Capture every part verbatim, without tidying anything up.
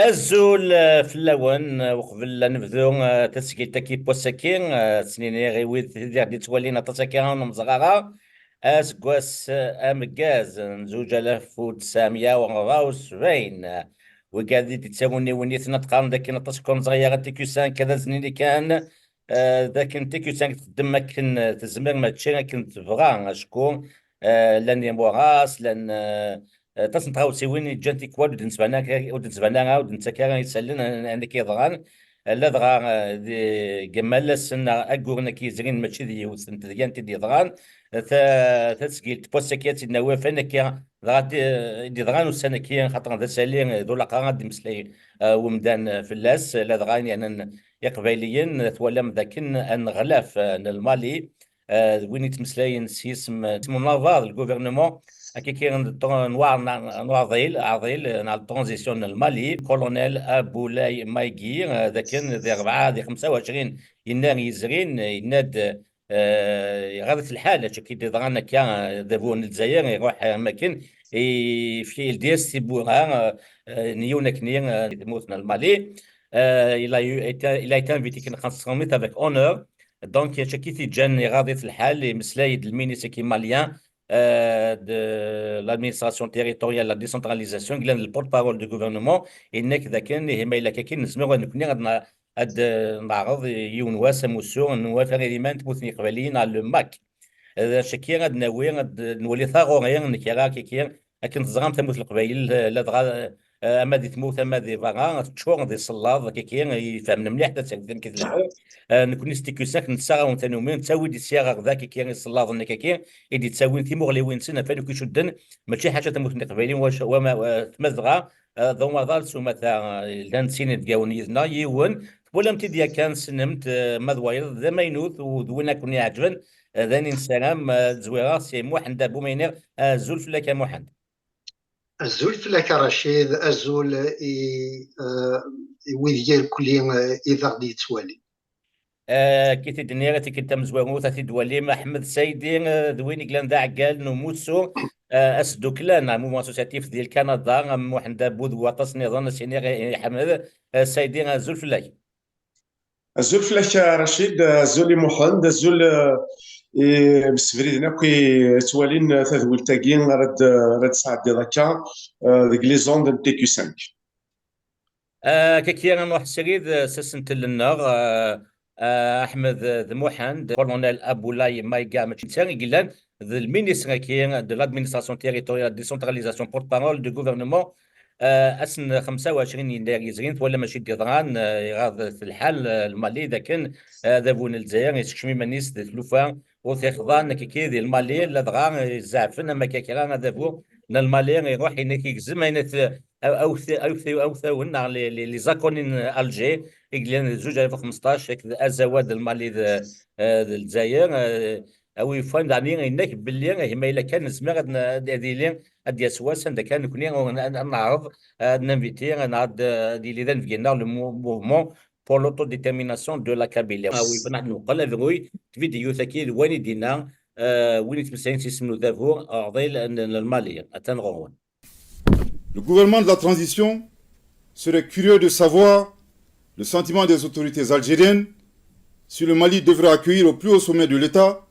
Azul, eh, fell-awen, eh, uqbel ad nebdu, eh, tasgilt-agi n wass-agi, eh, ad s-nini i wid i ɣ-d-yettwalin aṭas akka ur nemẓer ara, aseggas, eh, ameggaz n zuǧ alaf u tesɛemya u rebɛa u sebɛin, eh, wigad i d-ittawin i win i ten-qqaren d akken aṭas ur nemẓer ara T Q cinq, ad as-nini kan, eh, d akken T Q cinq txeddem akken, eh, tezmer, mačči akken tebɣa, acku, eh, llan imuras, llan, eh, eh, aṭas n tɣawsiwin i ǧǧan tikwal ur d-nettban ara, ur d-nettban ara, ur d-nettak ara isallen n, n, n akken yeḍran. Eh, ladɣa, eh, di, deg yimalasen neɣ agguren akka yezrin, mačči d yiwet n tedyant i d-yeḍran. Eh, ta-, tasgilt n wass-agi ad tt-id-nawi ɣef wayen akka dɣa d-, i d-yeḍran ussan-agi, xaṭer d asali, eh, d ulaqra ad d-imeslay, eh, umdan, eh, fell-as. Eh, ladɣa yernan Iqbayliyen, eh, twalam d akken aneɣlaf, eh, n Lmali, eh, d win yettmeslayen s yisem, eh, n unabaḍ n le gouvernement, akkiki n, n, n uɛḍil, aɛḍil, eh, n la transition n Lmali, colonel Aboulaye Maïgui, eh, d akken di rebɛa, di xemsa u ɛecrin yennar yezrin, eh, yenna-d, eh, iɣaḍ-it lḥal, acu akka i d-yeḍran akka, eh, d abu n Lezzayer, iruḥ, eh, am akken, i, yefka, yeldi-as tiwwura, eh, eh, n yiwen akken, eh, di tmurt n Lmali. Eh, il a eu, été, il a été invité, akken qqaren s tṛumit, avec honneur. Donc, acu akka i t-iǧǧan iɣaḍ-it lḥal, imeslay-d lminis-agi malien, eh, de l'administration territoriale, la décentralisation, yellan d le porte-parole du gouvernement, yenna-k d akken, ihi ma yella akka akken, nezmer ad nekni ad na-, ad, eh, neɛreḍ yiwen wass amussu n wafriman n tmurt n Yiqbayliyen, le mac. Eh, d acu akka ad nawi, ad nwali taɣuri n kra akkiki, akken teẓram tamurt n Leqbayel, eh, ladɣa, eh, ama di tmurt ama di berra, teččur d isellaḍ, akkiki, ifehmen mliḥ tasertit amek i tleḥḥu. Eh, nekni s T Q cinq nessaɣ-awen tanumi, nettawi-d sya ɣer da, akkiki, isellaḍen akkiki, i d-ittawin timuɣliwin-nsen, ɣef wayen akk icudden, mačči ḥaca tamurt n Leqbayel, wac-, wama, eh, tma dɣa, eh, d umaḍal s umata, eh, llan sin inebgawen yid-neɣ, yiwen, twalam-t-id yakan, tessnem-t, eh, ma d wayeḍ, d amaynut, u d win akk-nni iɛeǧben, eh, d ayen i nessaram, eh, ad zwireɣ si Muḥend Abu Mɛinir, eh, azul fell-ak a Muḥend. Azul fell-ak a Racid, azul i, eh, i wid irkelli, eh, i d aɣ-d-yettwalin. Eh, kif i d-nniɣ, tikkelt tamezwarut, ad t-id-twalim Aḥmed Saydi, eh, d win i yellan d aɛeggal n umussu, eh, asduklan, un mouvement associatif di Lkanada, am Muḥend Abu d waṭas nniḍen, ad s-iniɣ i, i Ḥmed, eh, Saydi, azul fell-ak. Azul fell-ak a Racid, azul i Muḥend, azul, eh, i yimsebriden akk i yettwalin tadwilt-agi ara d-, ara d-tesɛeddiḍ akka, eh, deg les ondes n T Q cinq. Ah, akkaki ad nruḥ srid, eh, s asentel-nneɣ, eh, eh, Aḥmed d Muḥend, colonel Aboulaye Maïga, mačči netta i yellan d lministre-agi de l'administration territoriale, décentralisation, porte-parole du gouvernement, eh, ass n xemsa u ɛecrin yennayer yezrin, twala mačči d-yeḍran, eh, iɣaḍ-it lḥal, eh, Lmali, d akken, eh, adabu n Lezzayer yessekcem iman-is di tlufa ur t-ixḍan akkaki di Lmali, ladɣa, eh, zeɛfen am akka kra adabu n Lmali, iruḥ yenna-k yegzem ayen at-, aw-, awt-, awt-, awtawen neɣ les, les, les accords n Alger, i yellan di zuǧ alaf u xemseṭṭac, akked azawad n Lmali d, eh, d Lezzayer, eh, a wi yufan, daɣen yenna-k belli, eh, ma yella kan nezmer ad n-, ad, ad yili, ad d-yas wass anda kan nekni ad, ad neɛreḍ, ad ninviti, neɣ ad, ad yili d anebgi-nneɣ le mou-, mouvement pour l'autodétermination de la Kabylie. A wi yufan ad neqqel abruy, tvidyut-agi d wayen i d-yenna, eh, win yettmeslayen s yisem n udabu aɛḍil n, n Lmali. Atan ɣur-wen. Le gouvernement de la transition serait curieux de savoir le sentiment des autorités algériennes si le Mali devrait accueillir au plus haut sommet de l'État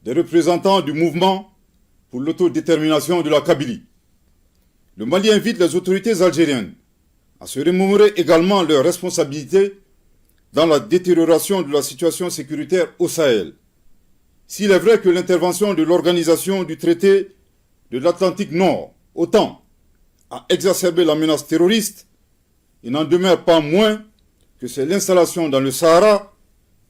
des représentants du mouvement pour l'autodétermination de la Kabylie. Le Mali invite les autorités algériennes à se remémorer également leurs responsabilités dans la détérioration de la situation sécuritaire au Sahel. S'il est vrai que l'intervention de l'Organisation du Traité de l'Atlantique Nord, OTAN, a exacerbé la menace terroriste, il n'en demeure pas moins que c'est l'installation dans le Sahara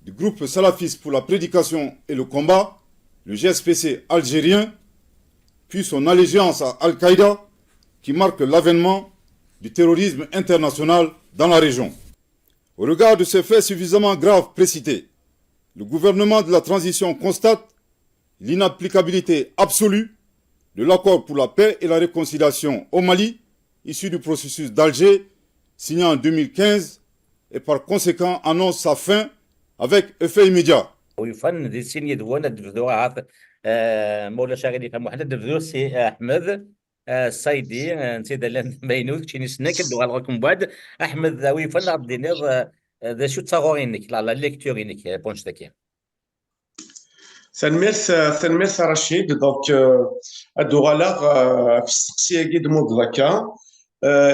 du groupe salafiste pour la prédication et le combat, le G S P C algérien, puis son allégeance à Al-Qaïda, qui marque l'avènement du terrorisme international dans la région. Au regard de ces faits suffisamment graves précités, le gouvernement de la transition constate l'inapplicabilité absolue de l'accord pour la paix et la réconciliation au Mali, issu du processus d'Alger, signé en deux mille quinze, et par conséquent annonce sa fin avec effet immédiat. Wi yufan di sin yid-wen ad d-bduɣ ahat, eh, ma ulac aɣilif a Muḥend, ad d-bduɣ si, eh, Ḥmed. Saïdi, netta d allan d amaynut, keččini ssneɣ-k, ad d-uɣaleɣ akk mbeɛd. Aḥmed, a wi yufan ad ɣ-d-tiniḍ d acu d taɣuri-inek, la lecture-inek n wanect-agi. Tanemmirt, tanemmirt a Rachid. Donc, ad d-uɣaleɣ ɣef testeqsi-agi d muddel akka.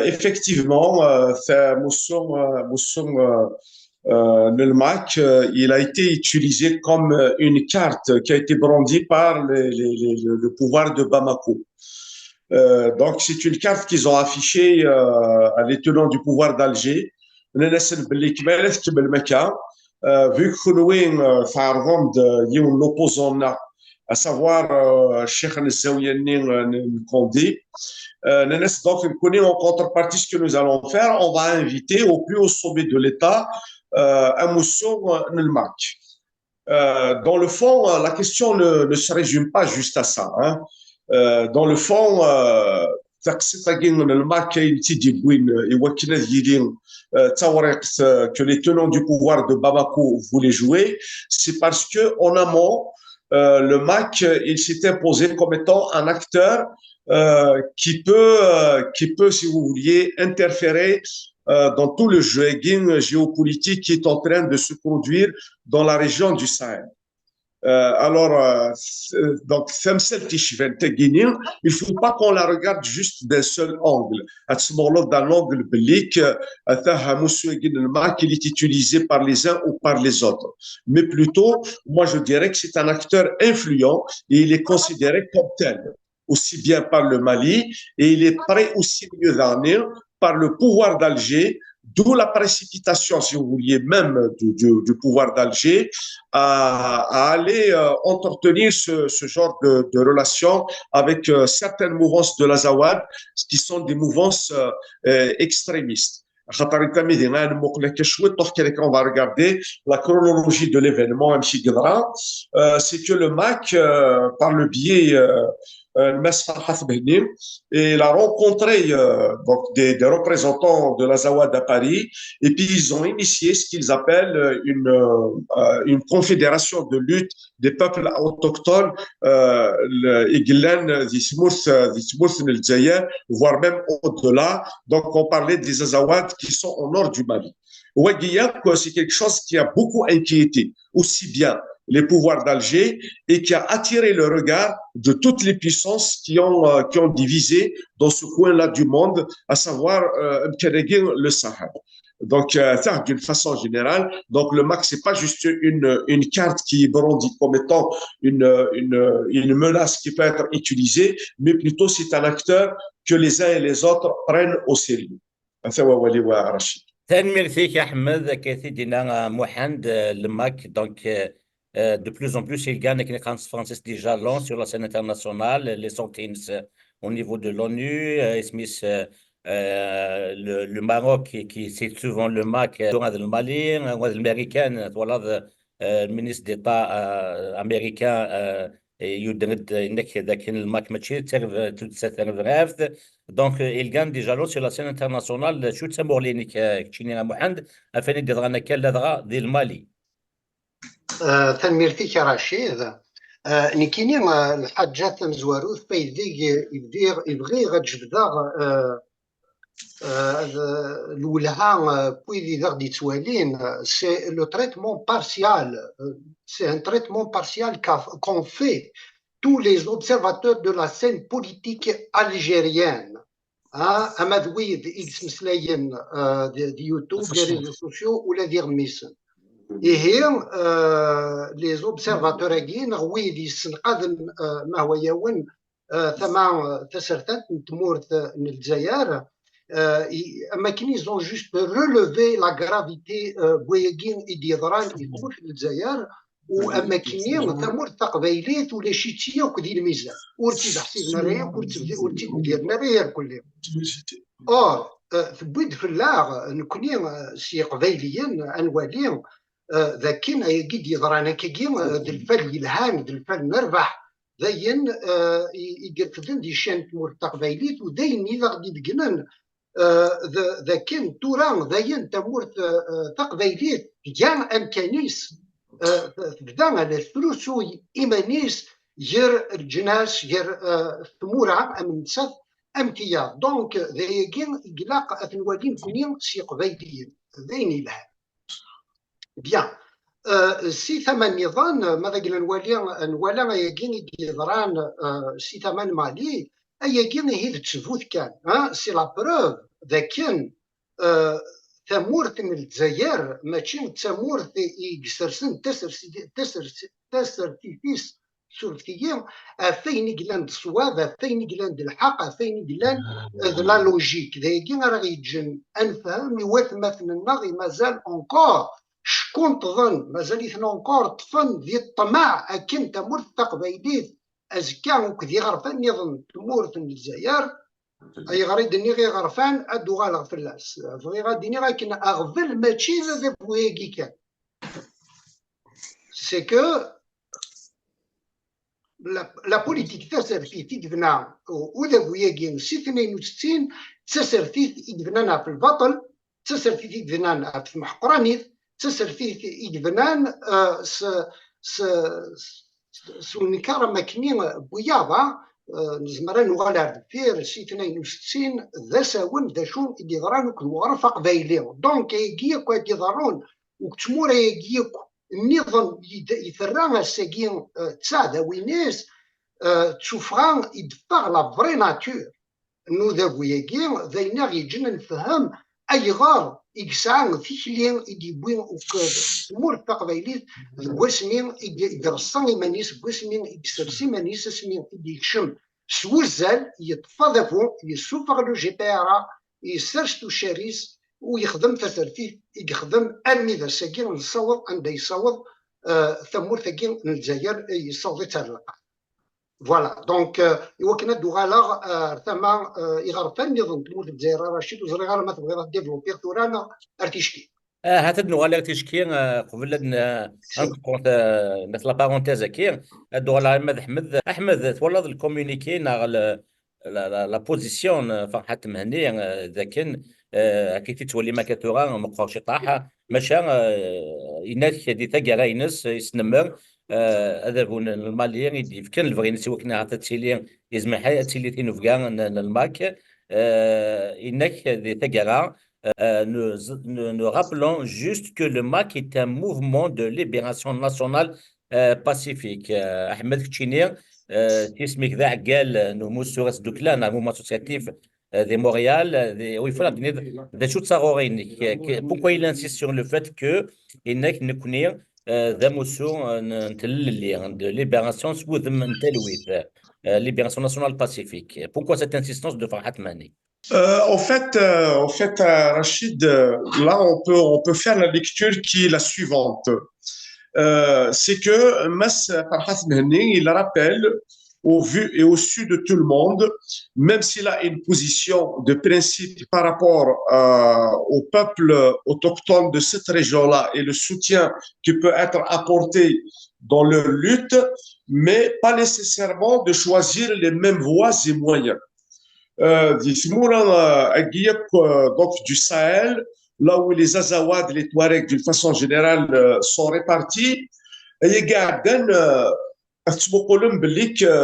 Effectivement, amussu, amussu n le MAK, il a été utilisé comme une carte qui a été brandie par le pouvoir de Bamako. Donc, c'est une carte qu'ils ont affichée à les tenants du pouvoir d'Alger. Nnan-asen belli kemmel, tkemmlem akka, vu que kenwi tɛerḍem-d yiwen n opposant-nneɣ, à savoir Ccix n Zzawiya-nni n Kondi. Nnan-as donc, nekkni, en contrepartie, ce que nous allons faire, on va inviter au plus haut sommet de l'État amussu n le MAK. Dans le fond, la question ne, ne se résume pas juste à ça. Dans le fond, taqsiṭ-agi n le MAK, ayen i tt-id-yewwin i wakken ad yili d tawriqt que les tenants du pouvoir de Bamako voulaient jouer, c'est parce que en amont, le MAK, il s'est imposé comme étant un acteur qui peut, qui peut, si vous vouliez, interférer dans tout le jeu géopolitique qui est en train de se produire dans la région du Sahel. Alors, donc, tamsalt-agi, il ne faut pas qu'on la regarde juste d'un seul angle. Ad tmuqleḍ d'un angle belli que amussu-agi n le MAK, il est utilisé par les uns ou par les autres. Mais plutôt, moi, je dirais que c'est un acteur influent et il est considéré comme tel, aussi bien par le Mali, et il est pris aussi mieux d'année par le pouvoir d'Alger, d'où la précipitation, si vous vouliez, même du, du, du pouvoir d'Alger à, à aller euh, entretenir ce, ce genre de, de relation avec euh, certaines mouvances de l'Azawad, qui sont des mouvances euh, euh, extrémistes. خاطر انت ميدي غنموقلك شويه طوح كذلك. On va regarder la chronologie de l'événement. C'est que le MAK, par le biais Mass Farhat Behni, il a rencontré euh, donc des, des, représentants de l'Azawad à Paris, et puis ils ont initié ce qu'ils appellent une, euh, une confédération de lutte des peuples autochtones, euh, voire même au-delà. Donc on parlait des Azawad qui sont au nord du Mali. Wagi yakk, c'est quelque chose qui a beaucoup inquiété aussi bien les pouvoirs d'Alger et qui a attiré le regard de toutes les puissances qui ont, euh, qui ont divisé dans ce coin-là du monde, à savoir euh, le Sahel. Donc, euh, ça, d'une façon générale, donc le MAK, c'est pas juste une, une carte qui est brandie comme étant une, une, une menace qui peut être utilisée, mais plutôt c'est un acteur que les uns et les autres prennent au sérieux. Ata wawal-iw a Rachid. Tanemmirt-ik a Ḥmed, akka i t-id-yenna Muḥend, le MAK, donc, de plus en plus, il gagne, akken i qqaren s tefransist, des jalons sur la scène internationale, les sentines au niveau de l'ONU, isem-is le, le Maroc qui, qui cite souvent le MAK, tura d le Mali, wa d l'américain, twalaḍ, le ministre d'État américain, yudden-d, yenna-k dakken le MAK mačči d tuddsa tanebraft. Donc il gagne des jalons sur la scène internationale. Acu d tamuɣli-inek keččini a Muḥend ɣef wayen i d-yeḍran akka ladɣa di Lmali? Tanemmirt-ik a Racid. Nekkini lḥaǧa tamezwarut, ma yella bɣiɣ ad jebdeɣ lwelha n wid i d aɣ-d-yettwalin, c'est le traitement partial, c'est un traitement partial qu'ont fait tous les observateurs de la scène politique algérienne. Ama d wid i yettmeslayen di YouTube, les réseaux sociaux, ula d iɣmisen. Ihi les observateurs-agi neɣ wid yessenqaden ma hwa yawen tama tasertant n tmurt n Lezzayer, am akken ils ont juste relevé la gravité n wayagi i d-yeḍran i tmurt n Lezzayer, u am akkenni tamurt taqbaylit ulac-itt yakk di lmizan, ur tt-id-ḥsiben ara yakk, ur tt-id-mdiren ara irkelli. Or tewwi-d fell-aɣ nekkni s yiqbayliyen ad nwali d akken ayagi d-yeḍran akkagi d lfal yelhan, d lfal n rrbeḥ, d ayen i irefden di ccan n tmurt taqbaylit, u d ayen i d aɣ-d-ibeggnen d akken tura d ayen tamurt taqbaylit tga amkan-is, tebda la tesrusuy iman-is gar leǧnas, gar tmura am nettat, am tiyaḍ. Donc, d ayagi i ilaq ad t-nwali nekni s Yeqbayliyen. D ayen yelhan. Bien. Euh, si tama nniḍen, ma d akken nwali, nwala ayagi i d-yeḍran, euh, si tama n Mali, ayagi ihi d ttbut kan, hein? C'est la preuve dakken, euh, tamurt n Lezzayer mačči d tamurt i isersen tasersi-, tasersi-, tasertit-is, surfet-iyi, ɣef wayen i yellan d ṣṣwab, ɣef wayen i yellan d lḥeqq, ɣef wayen i yellan, euh, d la logique. D ayagi ara ɣ-yeǧǧen ad nefhem i watmaten-nneɣ i mazal encore ckunṭḍen, mazal-iten encore ṭṭfen di ṭṭmeɛ akken tamurt taqbaylit azekka akked iɣerfan nniḍen n tmurt n Lezzayer. Ayɣer i d-nniɣ iɣerfan, ad d-uɣaleɣ fell-as. Bɣiɣ ad d-iniɣ akken aɣbel mačči d adabu-agi kan. C'est que la, la politique tasertit i yebna u-, udabu-agi si tnayen u settin, d tasertit i yebnan ɣef lbaṭel, d tasertit i yebnan ɣef tmeḥqranit, d tasertit i yebnan, euh, s, s, s, s unekar am akkenni n wiyaḍ, euh, nezmer ad nuɣal ar deffir si tnayen u settin d asawen d acu i d-yeḍran akked weɣref aqbayli. Donc, ayagi akk ad d-iḍerrun, u deg tmura-agi akk nniḍen i d-, i terra ass-agi, euh, d taɛdawin-is, euh, d tuffɣa i d-teffeɣ la vraie nature n udabu-agi, d ayen i ɣ-yeǧǧen ad nefhem ayɣer i yesɛa tikli i d-yewwi akk tmurt taqbaylit deg wasmi i d-, i d-ireṣṣa iman-is, deg wasmi i yessers iman-is, asmi i d-yekcem s wuzzal, yeṭṭef adabu, yessufeɣ le G P R A, yessers tuccar-is, u yexdem tasertit i yexdem armi d ass-agi nessaweḍ anda yessaweḍ, euh, tamurt-agi n Lezzayer, yessaweḍ-itt ar lqaɛ. Voilà, donc, euh, i wakken ad d-uɣaleɣ, euh, ar tama, euh, iɣerfan nniḍen n tmurt n Lezzayer, a Racid, ur ẓriɣ ara ma tebɣiḍ ad développiɣ tura neɣ ar ticki. Ah, hat ad nuɣal ar ticki, ah, qbel ad n-, ah, ad nqeṭṭu, ah, la parenthèse-agi, ad d-uɣaleɣ arma d Ḥmed. Ḥmed, twalaḍ le communiqué neɣ le, la, la, la position n, ah, Ferḥat Mhenni, ah, d akken, ah, akka i t-ttwalim akka tura, meqqer ciṭaḥ, maca, ah, inak di taggara-ines, isnemmer, ah, adabu n, n Lmali i d-yefkan lebɣi-ines i wakken ahat ad tili, yezmer ad tili tinubga n, n Lmak, ah, inak di taggara, Euh, nous, nous, nous rappelons juste que le MAK est un mouvement de libération nationale, euh, pacifique. Euh, Ahmed Kchini, euh, tismik d aɛeggal n umussu asduklan, un mouvement associatif, euh, de Montréal, euh, de, oui, il faut la donner, de toute sa, euh, que, pourquoi il insiste sur le fait que, inak nekni, euh, d amussu, euh, n, n tlelli, de libération, s wudem n talwit, euh, libération nationale pacifique. Pourquoi cette insistance de Farhat Mani? Euh, en fait, euh, en fait, euh, Rachid, euh, là, on peut, on peut faire la lecture qui est la suivante. Euh, c'est que Mass Farhat Mhenni, il rappelle au vu et au su de tout le monde, même s'il a une position de principe par rapport, euh, au peuple autochtone de cette région-là et le soutien qui peut être apporté dans leur lutte, mais pas nécessairement de choisir les mêmes voies et moyens. Euh, di tmura, euh, agi akk, euh, donc du Sahel, là où les Azawad, les Touaregs, d'une façon générale, euh, sont répartis, et euh,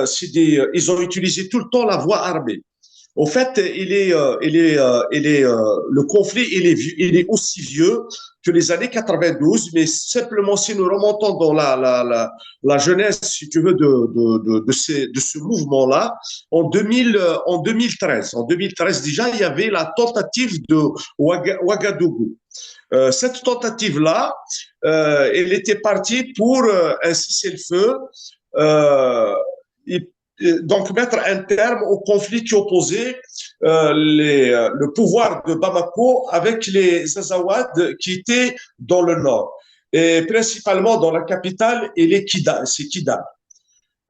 c'est des, euh, ils ont utilisé tout le temps la voie armée. Au fait, il est, euh, il est, euh, il est, euh, le conflit, il est, vi- il est aussi vieux que les années quatre-vingt-douze, mais simplement si nous remontons dans la, la, la, la jeunesse, si tu veux, de, de, de, de, ces- de ce mouvement-là, en deux mille, euh, en deux mille treize, en deux mille treize déjà, il y avait la tentative de Ouaga- Ouagadougou. Euh, cette tentative-là, euh, elle était partie pour euh, un cessez-le-feu. Euh, et- et donc mettre un terme au conflit qui opposait euh, les, euh, le pouvoir de Bamako avec les Azawad qui étaient dans le nord, et principalement dans la capitale, et les Kida, c'est Kidal.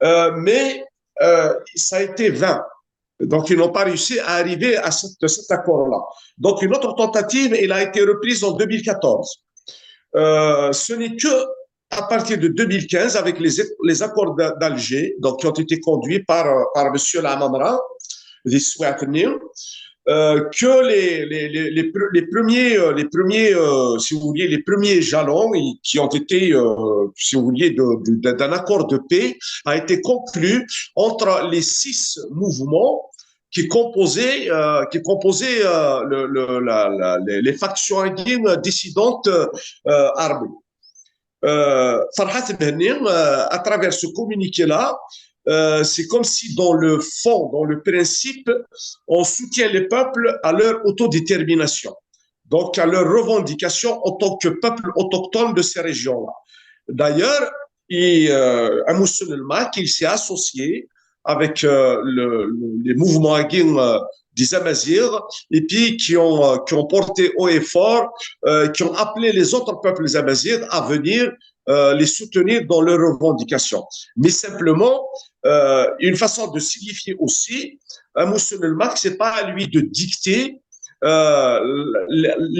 Euh, mais euh, ça a été vain. Donc, ils n'ont pas réussi à arriver à cette- cet accord-là. Donc, une autre tentative, elle a été reprise en deux mille quatorze. Euh, ce n'est que à partir de deux mille quinze, avec les, les accords d'A- d'Alger, donc qui ont été conduits par, euh, par Monsieur Lamamra, les Swatni, euh, que les, les, les, les pre- les premiers, euh, les premiers euh, si vous voulez, les premiers jalons et qui ont été, euh, si vous voulez, de- de- d'un accord de paix a été conclu entre les six mouvements qui composaient, euh, qui composaient euh, le, le, la, la, les, les factions dissidentes euh, armées. Euh, Farhat Mhenni, euh, à travers ce communiqué-là, euh, c'est comme si dans le fond, dans le principe, on soutient les peuples à leur autodétermination, donc à leur revendication en tant que peuple autochtone de ces régions-là. D'ailleurs, et, euh, Amoussou Lmak, il s'est associé avec euh, le, le, les mouvements euh, des Amazirs, et puis qui ont, euh, qui ont porté haut et fort, euh, qui ont appelé les autres peuples amazirs à venir euh, les soutenir dans leurs revendications. Mais simplement, euh, une façon de signifier aussi, Amoussou Lmak, c'est pas à lui de dicter euh,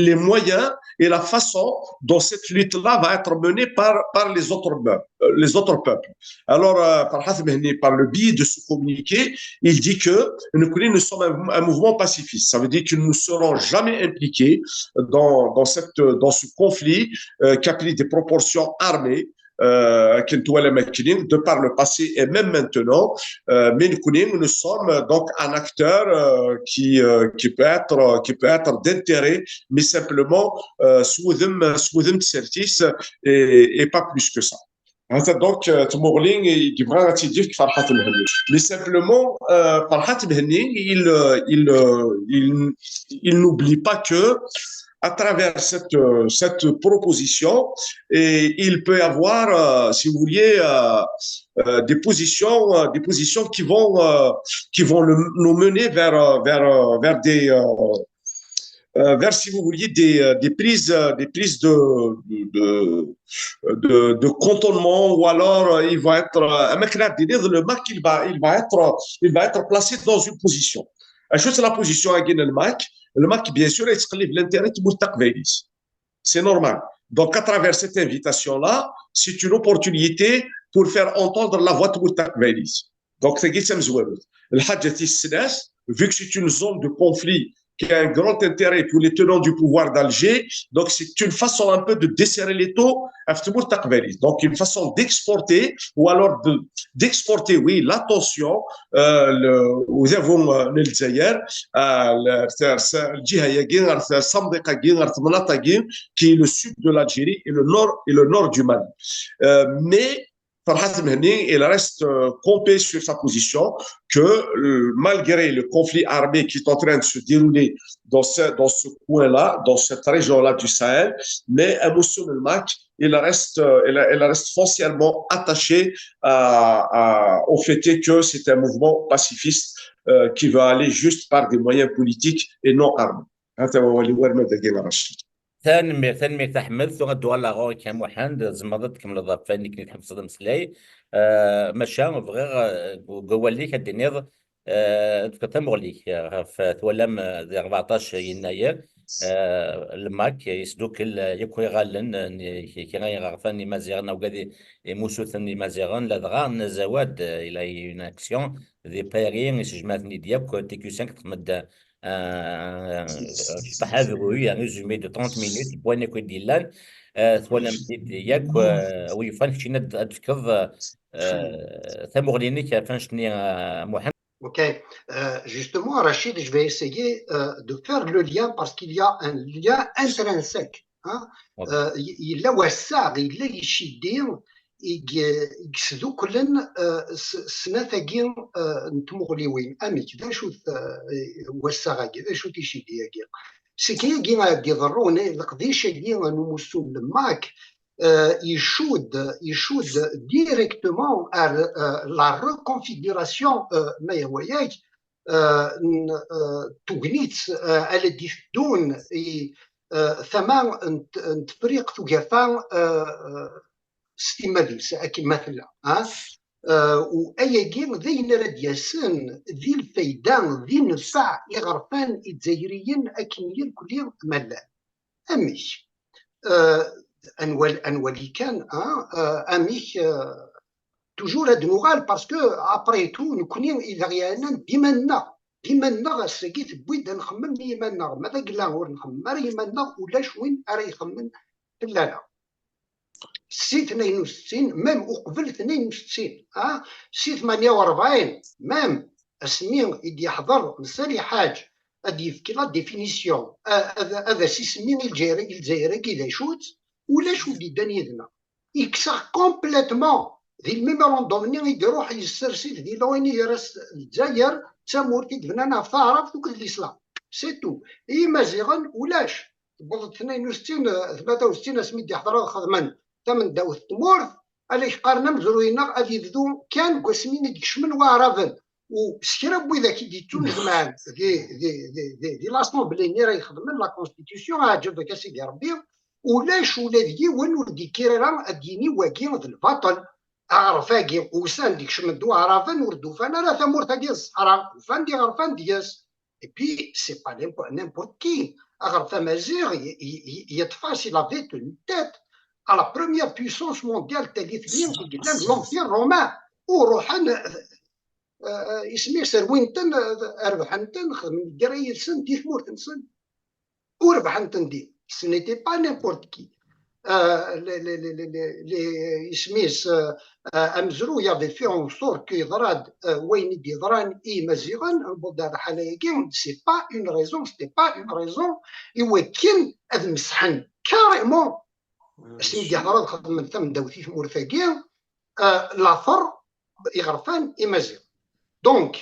les moyens et la façon dont cette lutte-là va être menée par, par les, autres, euh, les autres peuples. Alors, euh, Farhat Mhenni, par le biais de ce communiqué, il dit que nous, nous sommes un, un, mouvement pacifiste. Ça veut dire que nous ne serons jamais impliqués dans, dans, cette, dans ce conflit euh, qui a pris des proportions armées euh, de par le passé et même maintenant, euh, mais nous, nous sommes donc un acteur euh, qui, euh, qui peut être, qui peut être d'intérêt, mais simplement euh, sous sous et, et pas plus que ça. Donc, euh, Tmourling, il devra dire que Farhat Mhenni. Mais simplement, euh, Farhat Mhenni, il, euh, il, euh, il, il n'oublie pas que à travers cette, euh, cette proposition, et il peut avoir, euh, si vous voulez, euh, euh, des positions, euh, des positions qui vont, euh, qui vont le, nous mener vers, euh, vers, euh, vers des, euh, euh, vers, si vous voulez, des, euh, des prises, euh, des prises de, de, de, de contournement, ou alors euh, il va être, euh, le MAK, il va, il va être, il va être placé dans une position. Acu la position à le MAK? Le MAK, bien sûr, il se l'intérêt de c'est normal. Donc, à travers cette invitation-là, c'est une opportunité pour faire entendre la voix de Mourtak Valis. Donc, c'est Gissem Zouarout. Le Hadjati Snas, vu que c'est une zone de conflit qui a un grand intérêt pour les tenants du pouvoir d'Alger. Donc, c'est une façon un peu de desserrer les taux à Mourtak Valis. Donc, une façon d'exporter ou alors de, d'exporter, oui, l'attention euh, le, aux avons euh, le Zaïre, euh, qui est le sud de l'Algérie et le nord et le nord du Mali. Euh, mais Farhat Mhenni, il reste euh, campé sur sa position que euh, malgré le conflit armé qui est en train de se dérouler dans ce, dans ce coin-là, dans cette région-là du Sahel, mais Amoussou Lmak, il reste, euh, il, il reste foncièrement attaché à, à, au fait que c'est un mouvement pacifiste euh, qui veut aller juste par des moyens politiques et non armés. هذا هو اللي ورنا دقيقة رشيد. Tanemmirt, tanemmirt a Ḥmed. Tura ad d-uɣaleɣ ɣur-k a Muḥend, tzemreḍ ad tkemmleḍ ɣef wayen akken i tḥebseḍ ameslay. Maca bɣiɣ deg wawal-ik ad d-tiniḍ, ad d-tefkeḍ tamuɣli-k ɣef twalam di rbeɛṭac yennayer, le MAK yesdukkel yakk iɣallen n kra iɣerfan imaziɣen, awgad imusuten imaziɣen, ladɣa n Zawad, il a une action di Paris, isejmaɛ-ten-id yakk, T Q cinq texmed-d cṭeḥ abruy, un résumé de trente minutes n wayen akk i d-yellan. Twalam-t-id yakk, wi yufan keččini ad d-tefkeḍ tamuɣli-nnek ɣef annect-nni, a Muḥend. Ok. Euh, justement, Rachid, je vais essayer euh, de faire le lien parce qu'il y a un lien intrinsèque. Hein? Okay. Euh, yella wassaɣ, yella yicidi i yesduklen euh, snat-agi euh, n tmuɣliwin. Amek, d acu-t euh, wassaɣ-agi, d acu-t yicidi-agi? C'est que yagi ad d-iḍerrun, leqdic-agi n umussu n le MAK, euh, icudd, icudd directement à euh, la reconfiguration, euh, ma yehwa-yak, euh, n euh, tegnit euh, ala d-iteddun i euh, tama n Tefriqt Ugafa euh, s timmad-is, akken ma tella. Euh, u ayagi d ayen ara d-yasen di lfayda, di nnfeɛ iɣerfan izzayriyen akken irkelli ma llan. Amek? Euh, ad nwali kan, amek, euh, toujours ad nuɣal, parce que après tout, nekni ileɣyanen d iman-nneɣ. D iman-nneɣ, ass-agi tewwi-d ad nxemmem i yiman-nneɣ. Ma d agla ur nxemmem ara i yiman-nneɣ, ulac win ara ixemmen fell-aneɣ. Si tnayen u settin, même uqbel tnayen u settin, ha? Si tmanya u rebɛin, même asmi i d-yeḥḍer Msali Ḥaǧ ad yefk la définition, ad as-isemmi i Lezzayer-agi d acu-tt, ulac ur d-iddan yid-neɣ. Yekkes-aɣ complètement. Di lmémorandum-nni i iruḥ yessers-it di l'O N U R S, Lezzayer d tamurt i d-bnan ɣef taɛrabt akked l'islam. C'est tout. I Yimaziɣen ulac. Tewweḍ-d tnayen u settin, tmata u settin asmi d-iḥḍer ad xedmen tamendawt n tmurt, ala k-qqaren amezruy-nneɣ ad yebdu kan deg wasmi i d-kecmen Waɛraben. U s kra n widak i d-yettunejmaɛen di, di, di, di, di l'Assemblée-nni ara ixedmen la constitution, aɛǧeb-ak a Sidi Rebbi, ulac ula d yiwen ur d-ikkir ara ad d-yini wagi d lbaṭel. Aɣref-agi usan-d kecmen-d Waɛraben ur d-ufan ara tamurt-agi d ṣṣeḥra, ufan-d iɣerfan deg-s. Et puis, c'est pas n'importe qui. Aɣref amaziɣ yeṭṭef-as, il avait une tête à la première puissance mondiale, tallit-nni i yellan, l'Empire romain. U ruḥen, isem-is, rwin-ten, rebḥen-ten, xedmen lgirra yid-sen di tmurt-nsen. U rebḥen-ten din. Ce n'était pas n'importe qui. Isem-is, amezruy avait fait en sorte que yeḍra-d wayen i d-yeḍran i Yimaziɣen, lbuḍa lḥala-agi, c'est pas une raison, c'était pas une raison i wakken ad mesḥen carrément asmi d-yeḍra ad xedmen tamdawt i tmurt-agi, later iɣerfan Imaziɣen. Donc,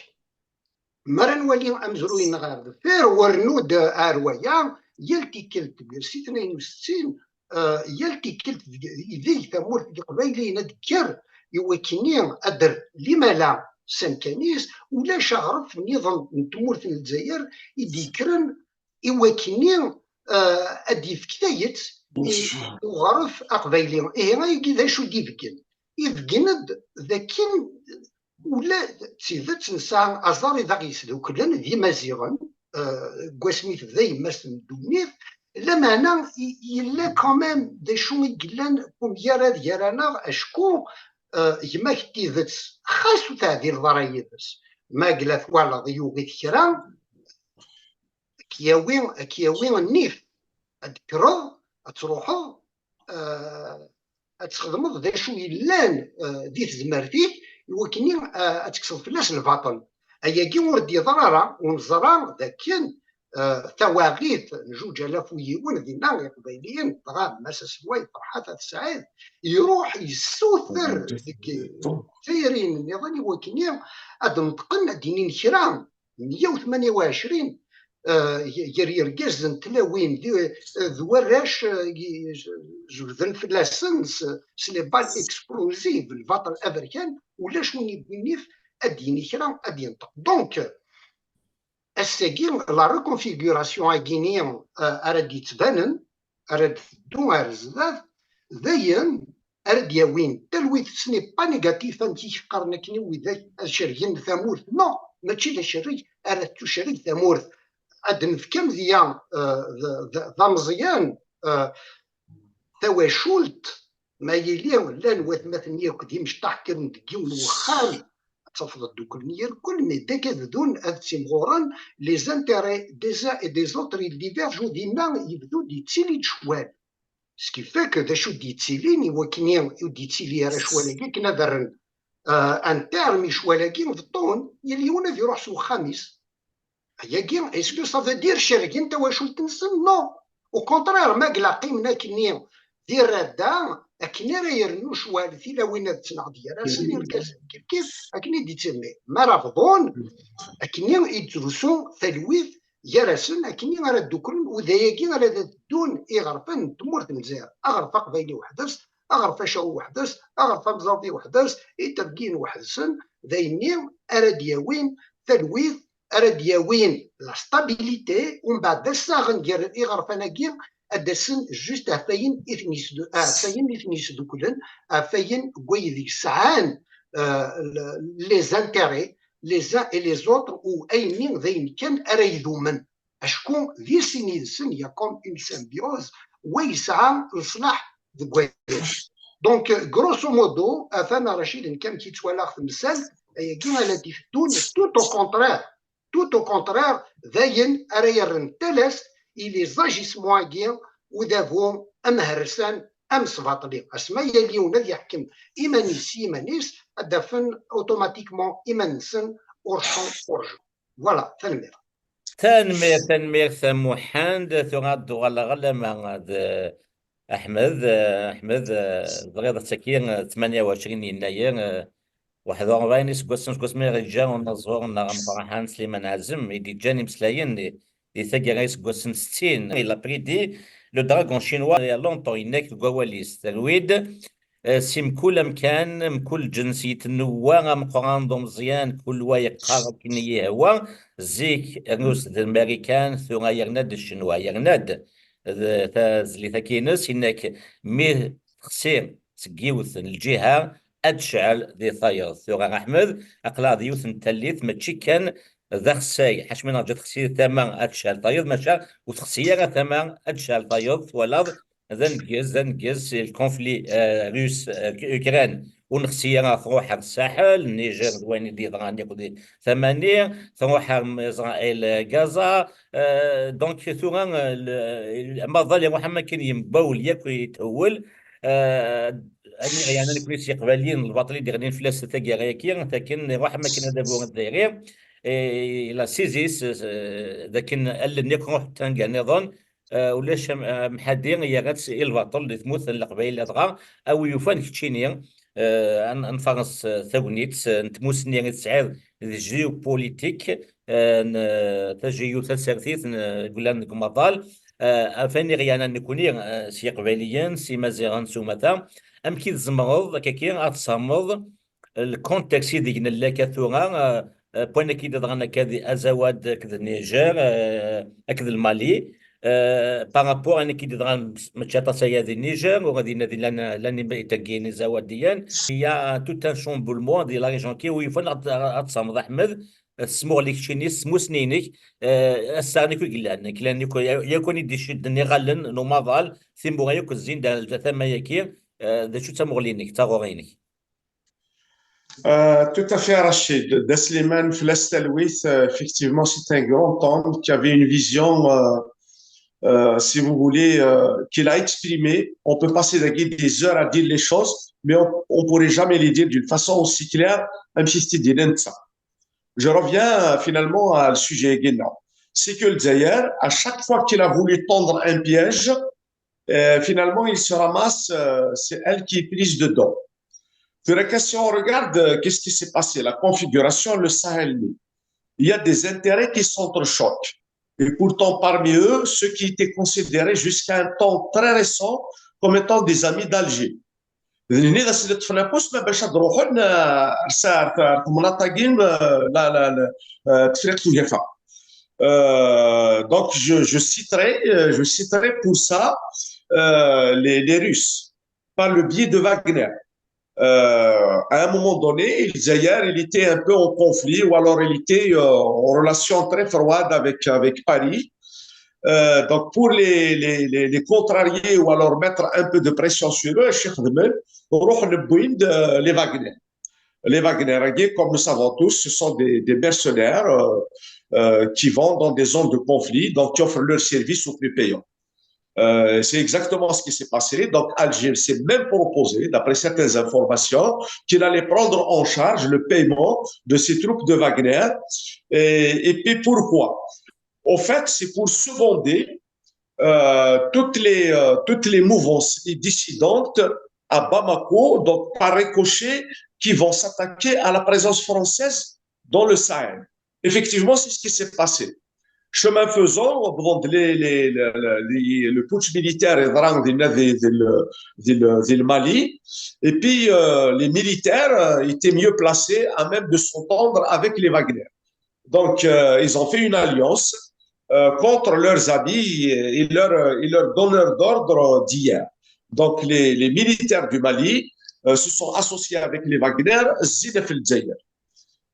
mi ara nwali amezruy-nneɣ ɣer deffir, wernu-d ar waya, yal tikkelt, si tnayen u settin, yal tikkelt ideg tamurt n Yiqbayliyen ad d-tekker i wakken ad d-terr limala s amkan-is, ulac aɣref nniḍen n tmurt n Lezzayer i d-yekkren i wakken ad d-yefk tayet i uɣref aqbayli. Ihi ayagi d acu d-ibeggen? Ibeggen-d d akken ula d tidet nesɛa aẓar i d aɣ-yesduklen d Imaziɣen, deg wasmi tebda yemma-s n ddunit, lameɛna yella quand même d acu i yellan umgarad gar-aneɣ, acku gma-k n tidet, xas ur teɛdileḍ ara yid-s, ma yella twalaḍ yuɣ-it kra, ad k-yawi, ad k-yawi nnif, ad d-tekkreḍ, ad truḥeḍ, ad txedmeḍ d acu yellan di tezmert-ik, i wakken ad tekkseḍ fell-as lbaṭel. Ayagi ur d-yeḍra ara, u neẓra d akken tawaɣit n zuǧ alaf u yiwen dinna, Iqbayliyen, dɣa Mass Aselway Ferḥat At Sɛid, iruḥ yessuter deg tayri nniḍen i wakken ad d-neṭqen, ad d-inin kra, meyya u tmanya u ɛecrin, gar yergazen n tlawin d warrac, jebden fell-asen s les balles explosives, lbaṭel aberkan, ulac win yewwin nnif ad d-yini kra, ad d-yenṭeq. Donc, ass-agi, la reconfiguration-agi-ni ara d-yettbanen, ara d-teddu ar zdat, d ayen ara d-yawin talwit. Ce n'est pas négatif, amek i k-qqaren akken i widak ad cergen tamurt. Non, mačči d acerreg ara tettucerreg tamurt. Ad d-nefk amedya d ameẓyan, tawacult, ma yili llan watmaten yakk d imecṭaḥ kkren deg yiwen n wexxam, ad tafeḍ dduklen irkel, mais deg ad bdun ad ttimɣuren, les intérêts des uns et des autres, ils divergent, u dinna yebdu-d yettili-d ccwal. Ce qui fait que d acu d-yettilin i wakken ur d-yettili ara ccwal-agi, akken ad rren un terme i ccwal-agi, beṭṭun, yal yiwen ad iruḥ s wexxam-is. Ayagi, est-ce que ça veut dire cergen tawacult-nsen? Non. Au contraire, ma yella qqimen akkenni di rradda, akken ara yernu ccwal, tilawin ad ttnaɣent gar-asen, irgazen kifkif, akken i d-yettili. Mi ara bḍun, akkenni i d-trusu talwit gar-asen, akkenni ara dduklen, u d ayagi ara d-ddun iɣerfan n tmurt n Lezzayer. Aɣref aqbayli weḥd-s, aɣref acaɣu weḥd-s, aɣref amẓawi weḥd-s, itergiyen weḥd-sen, d ayenni ara d-yawin talwit, ara d-yawin la stabilité, umbeɛd d assaɣen gar iɣerfan-agi, ad d-asen juste ɣef wayen i ten-yesdu-, ɣef wayen i ten-yesduklen, ɣef wayen n wayen deg sɛan, euh, le-, les intérêts, les uns et les autres, u ayenni d ayen kan ara idumen. Acku di sin yid-sen, il y a comme une symbiose, wa yesɛa leṣlaḥ deg waya. Donc, grosso modo, atan Racid, nekk amek i ttwalaɣ temsalt, ayagi ala d-iteddun, tout au contraire, tout au contraire, d ayen ara yerren talast i les agissements-agi, udabu amhersan amesbaṭli. Asma yal yiwen ad yeḥkem iman-is s yiman-is, ad d-afen automatiquement iman-nsen ur ḥṣu ur ju. Voilà, tanemmirt. Tanemmirt, tanemmirt a Muḥend. Tura ad d-uɣaleɣ alama d Aḥmed. Aḥmed, tebɣiḍ ad taki tmanya u ɛecrin yennayer, waḥed u rebɛin iseggasen seg wasmi i ɣ-yeǧǧa unaẓur-nneɣ ameqqran Sliman Ɛazem, i d-yeǧǧan imeslayen di, di taggara iseggasen settin. Il a prédit le dragon chinois il y a longtemps, yenna-k deg wawal-is, terwi-d, eh, si mkul amkan, mkul lǧens yetnewwa, ameqqran d umeẓyan, kul wa yeqqar akken i yehwa. Zik, rnu-s d Marikan, tura yerna-d Ccinwa, yerna-d d tazlit-agi-ines, yenna-k mi texsi seg yiwet n lǧiha, ad tecɛel di tayeḍ. Tura Aḥmed, aql-aɣ di yiwet n tallit, mačči kan d axessay, ḥaca mi neṛǧa texsi tama ad tecɛel tayeḍ, maca ur texsi ara tama ad tecɛel tayeḍ, twalaḍ, d aneggez, d aneggez, le conflit, euh, russe, euh, Ukraine, ur nexsi ara, tṛuḥ ar Saḥel, Niger d wayen i d-yeḍran yakk di tama-nni, tṛuḥ ar Israël, euh, Gaza, euh, donc tura, euh, le-, amaḍal iṛuḥ am akken yembawel yakk yethewwel, euh, aniɣ yeɛnan nekkni s Yiqbayliyen, lbaṭel i d-iɣlin fell-as taggara-agi, akken iṛuḥ am akken adabu azzayri, et il a saisi, euh, d akken allen yakk ruḥent anga nniḍen, euh, ulac am-, amḥaddi yerra-tt i lbaṭel di tmurt n Leqbayel, ladɣa a wi yufan keččini, euh, ad n-, ad nfaṛes, euh, tagnit, euh, n tmussni i tesɛiḍ di géopolitique, euh, n, euh, tajeyyut tasertit n, euh, yellan deg umaḍal, euh, ɣef wayen i ɣ-yeɛnan nekkni, euh, s Yiqbayliyen, s Imaziɣen, s umata, amek i tzemreḍ akkaki ad tessarmeḍ le contexte ideg nella akka tura, euh, euh, n wayen akka i d-yeḍran akka di Azawad akked Niger, euh, akked le Mali, euh, par rapport à wayen akka i d-yeḍran, mačči aṭas aya di Niger, ula dinna di llan, llan imeggagin izawadiyen. Il y a tout un chamboulement di la région-agi, wi yufan ad, ad tessarmeḍ, Aḥmed, tesmuɣli keččini s tmussni-inek, euh, assaɣen akk i yellan, akk llan yakk, yakk win i d-icudden iɣallen n umaḍal, timura yakk zzin-d ar tama-agi, euh, d acu d tamuɣli-inek, d taɣuri-inek? Euh, tout à fait, Rachid. Dda Slimane, fell-as talwit, euh, effectivement, c'est un grand homme qui avait une vision, euh, euh, si vous voulez, euh, qu'il a exprimée. On peut passer des heures à dire les choses, mais on ne pourrait jamais les dire d'une façon aussi claire, même si c'était des ça. Je reviens, euh, finalement au sujet, Guéna. C'est que le Zaïre, à chaque fois qu'il a voulu tendre un piège, euh, finalement, il se ramasse, euh, c'est elle qui est prise dedans. Puis, si on regarde, euh, qu'est-ce qui s'est passé, la configuration, le Sahel, il y a des intérêts qui s'entrechoquent. Et pourtant, parmi eux, ceux qui étaient considérés jusqu'à un temps très récent comme étant des amis d'Alger. D nini d as-d ṭṭfen afus ma bac ad ruḥen, euh, ar sa-, ar, ar temnaḍt-agi, euh, la, la, la, euh, Tefriqt Ugafa. Euh, donc, je, je citerai, euh, je citerai pour ça, euh, les, les Russes, par le biais de Wagner. Euh, à un moment donné, le Zaïre, il était un peu en conflit, ou alors il était, euh, en relation très froide avec, avec Paris. Euh, donc, pour les, les, les, les contrarier ou alors mettre un peu de pression sur eux, Cheikh Demen, les Wagner. Les Wagner, comme nous savons tous, ce sont des, des mercenaires, euh, euh, qui vont dans des zones de conflit, donc qui offrent leurs services aux plus payants. Euh, c'est exactement ce qui s'est passé. Donc, Alger s'est même proposé, d'après certaines informations, qu'il allait prendre en charge le paiement de ces troupes de Wagner. Et, et puis pourquoi ? Au fait, c'est pour seconder, euh, toutes les, euh, toutes les mouvances dissidentes à Bamako, donc par ricochet, qui vont s'attaquer à la présence française dans le Sahel. Effectivement, c'est ce qui s'est passé. Chemin faisant, bon, les, les, les, les, le putsch militaire est rentré dans le, dans le, dans le Mali, et puis, euh, les militaires, euh, étaient mieux placés à même de s'entendre avec les Wagner. Donc, euh, ils ont fait une alliance, euh, contre leurs amis et leur, et leur donneur d'ordre d'hier. Donc, les, les militaires du Mali, euh, se sont associés avec les Wagner, Zinef el Dzaïr.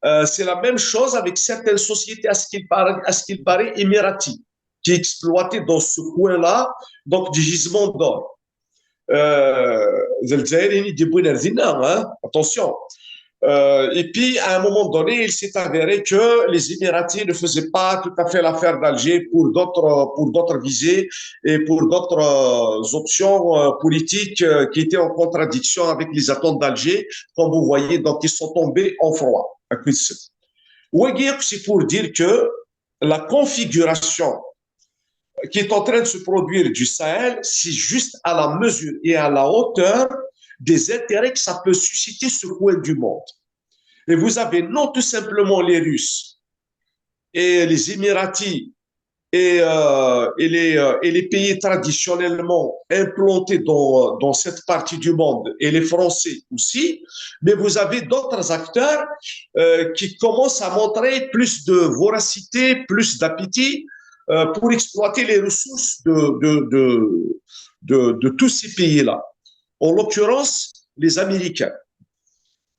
Euh, c'est la même chose avec certaines sociétés, à ce qu'il paraît, à ce qu'il paraît émiraties, qui exploitaient dans ce coin-là, donc, des gisements d'or. Euh, hein, attention. Euh, et puis, à un moment donné, il s'est avéré que les Émiratis ne faisaient pas tout à fait l'affaire d'Alger pour d'autres, pour d'autres visées et pour d'autres, euh, options, euh, politiques, euh, qui étaient en contradiction avec les attentes d'Alger. Comme vous voyez, donc, ils sont tombés en froid, à coup de Wagi, c'est pour dire que la configuration qui est en train de se produire du Sahel, c'est juste à la mesure et à la hauteur des intérêts que ça peut susciter ce coin du monde. Et vous avez non tout simplement les Russes et les Émiratis et, euh, et, les, euh, et les pays traditionnellement implantés dans, dans cette partie du monde, et les Français aussi, mais vous avez d'autres acteurs euh, qui commencent à montrer plus de voracité, plus d'appétit euh, pour exploiter les ressources de, de, de, de, de tous ces pays-là. En l'occurrence, les Américains.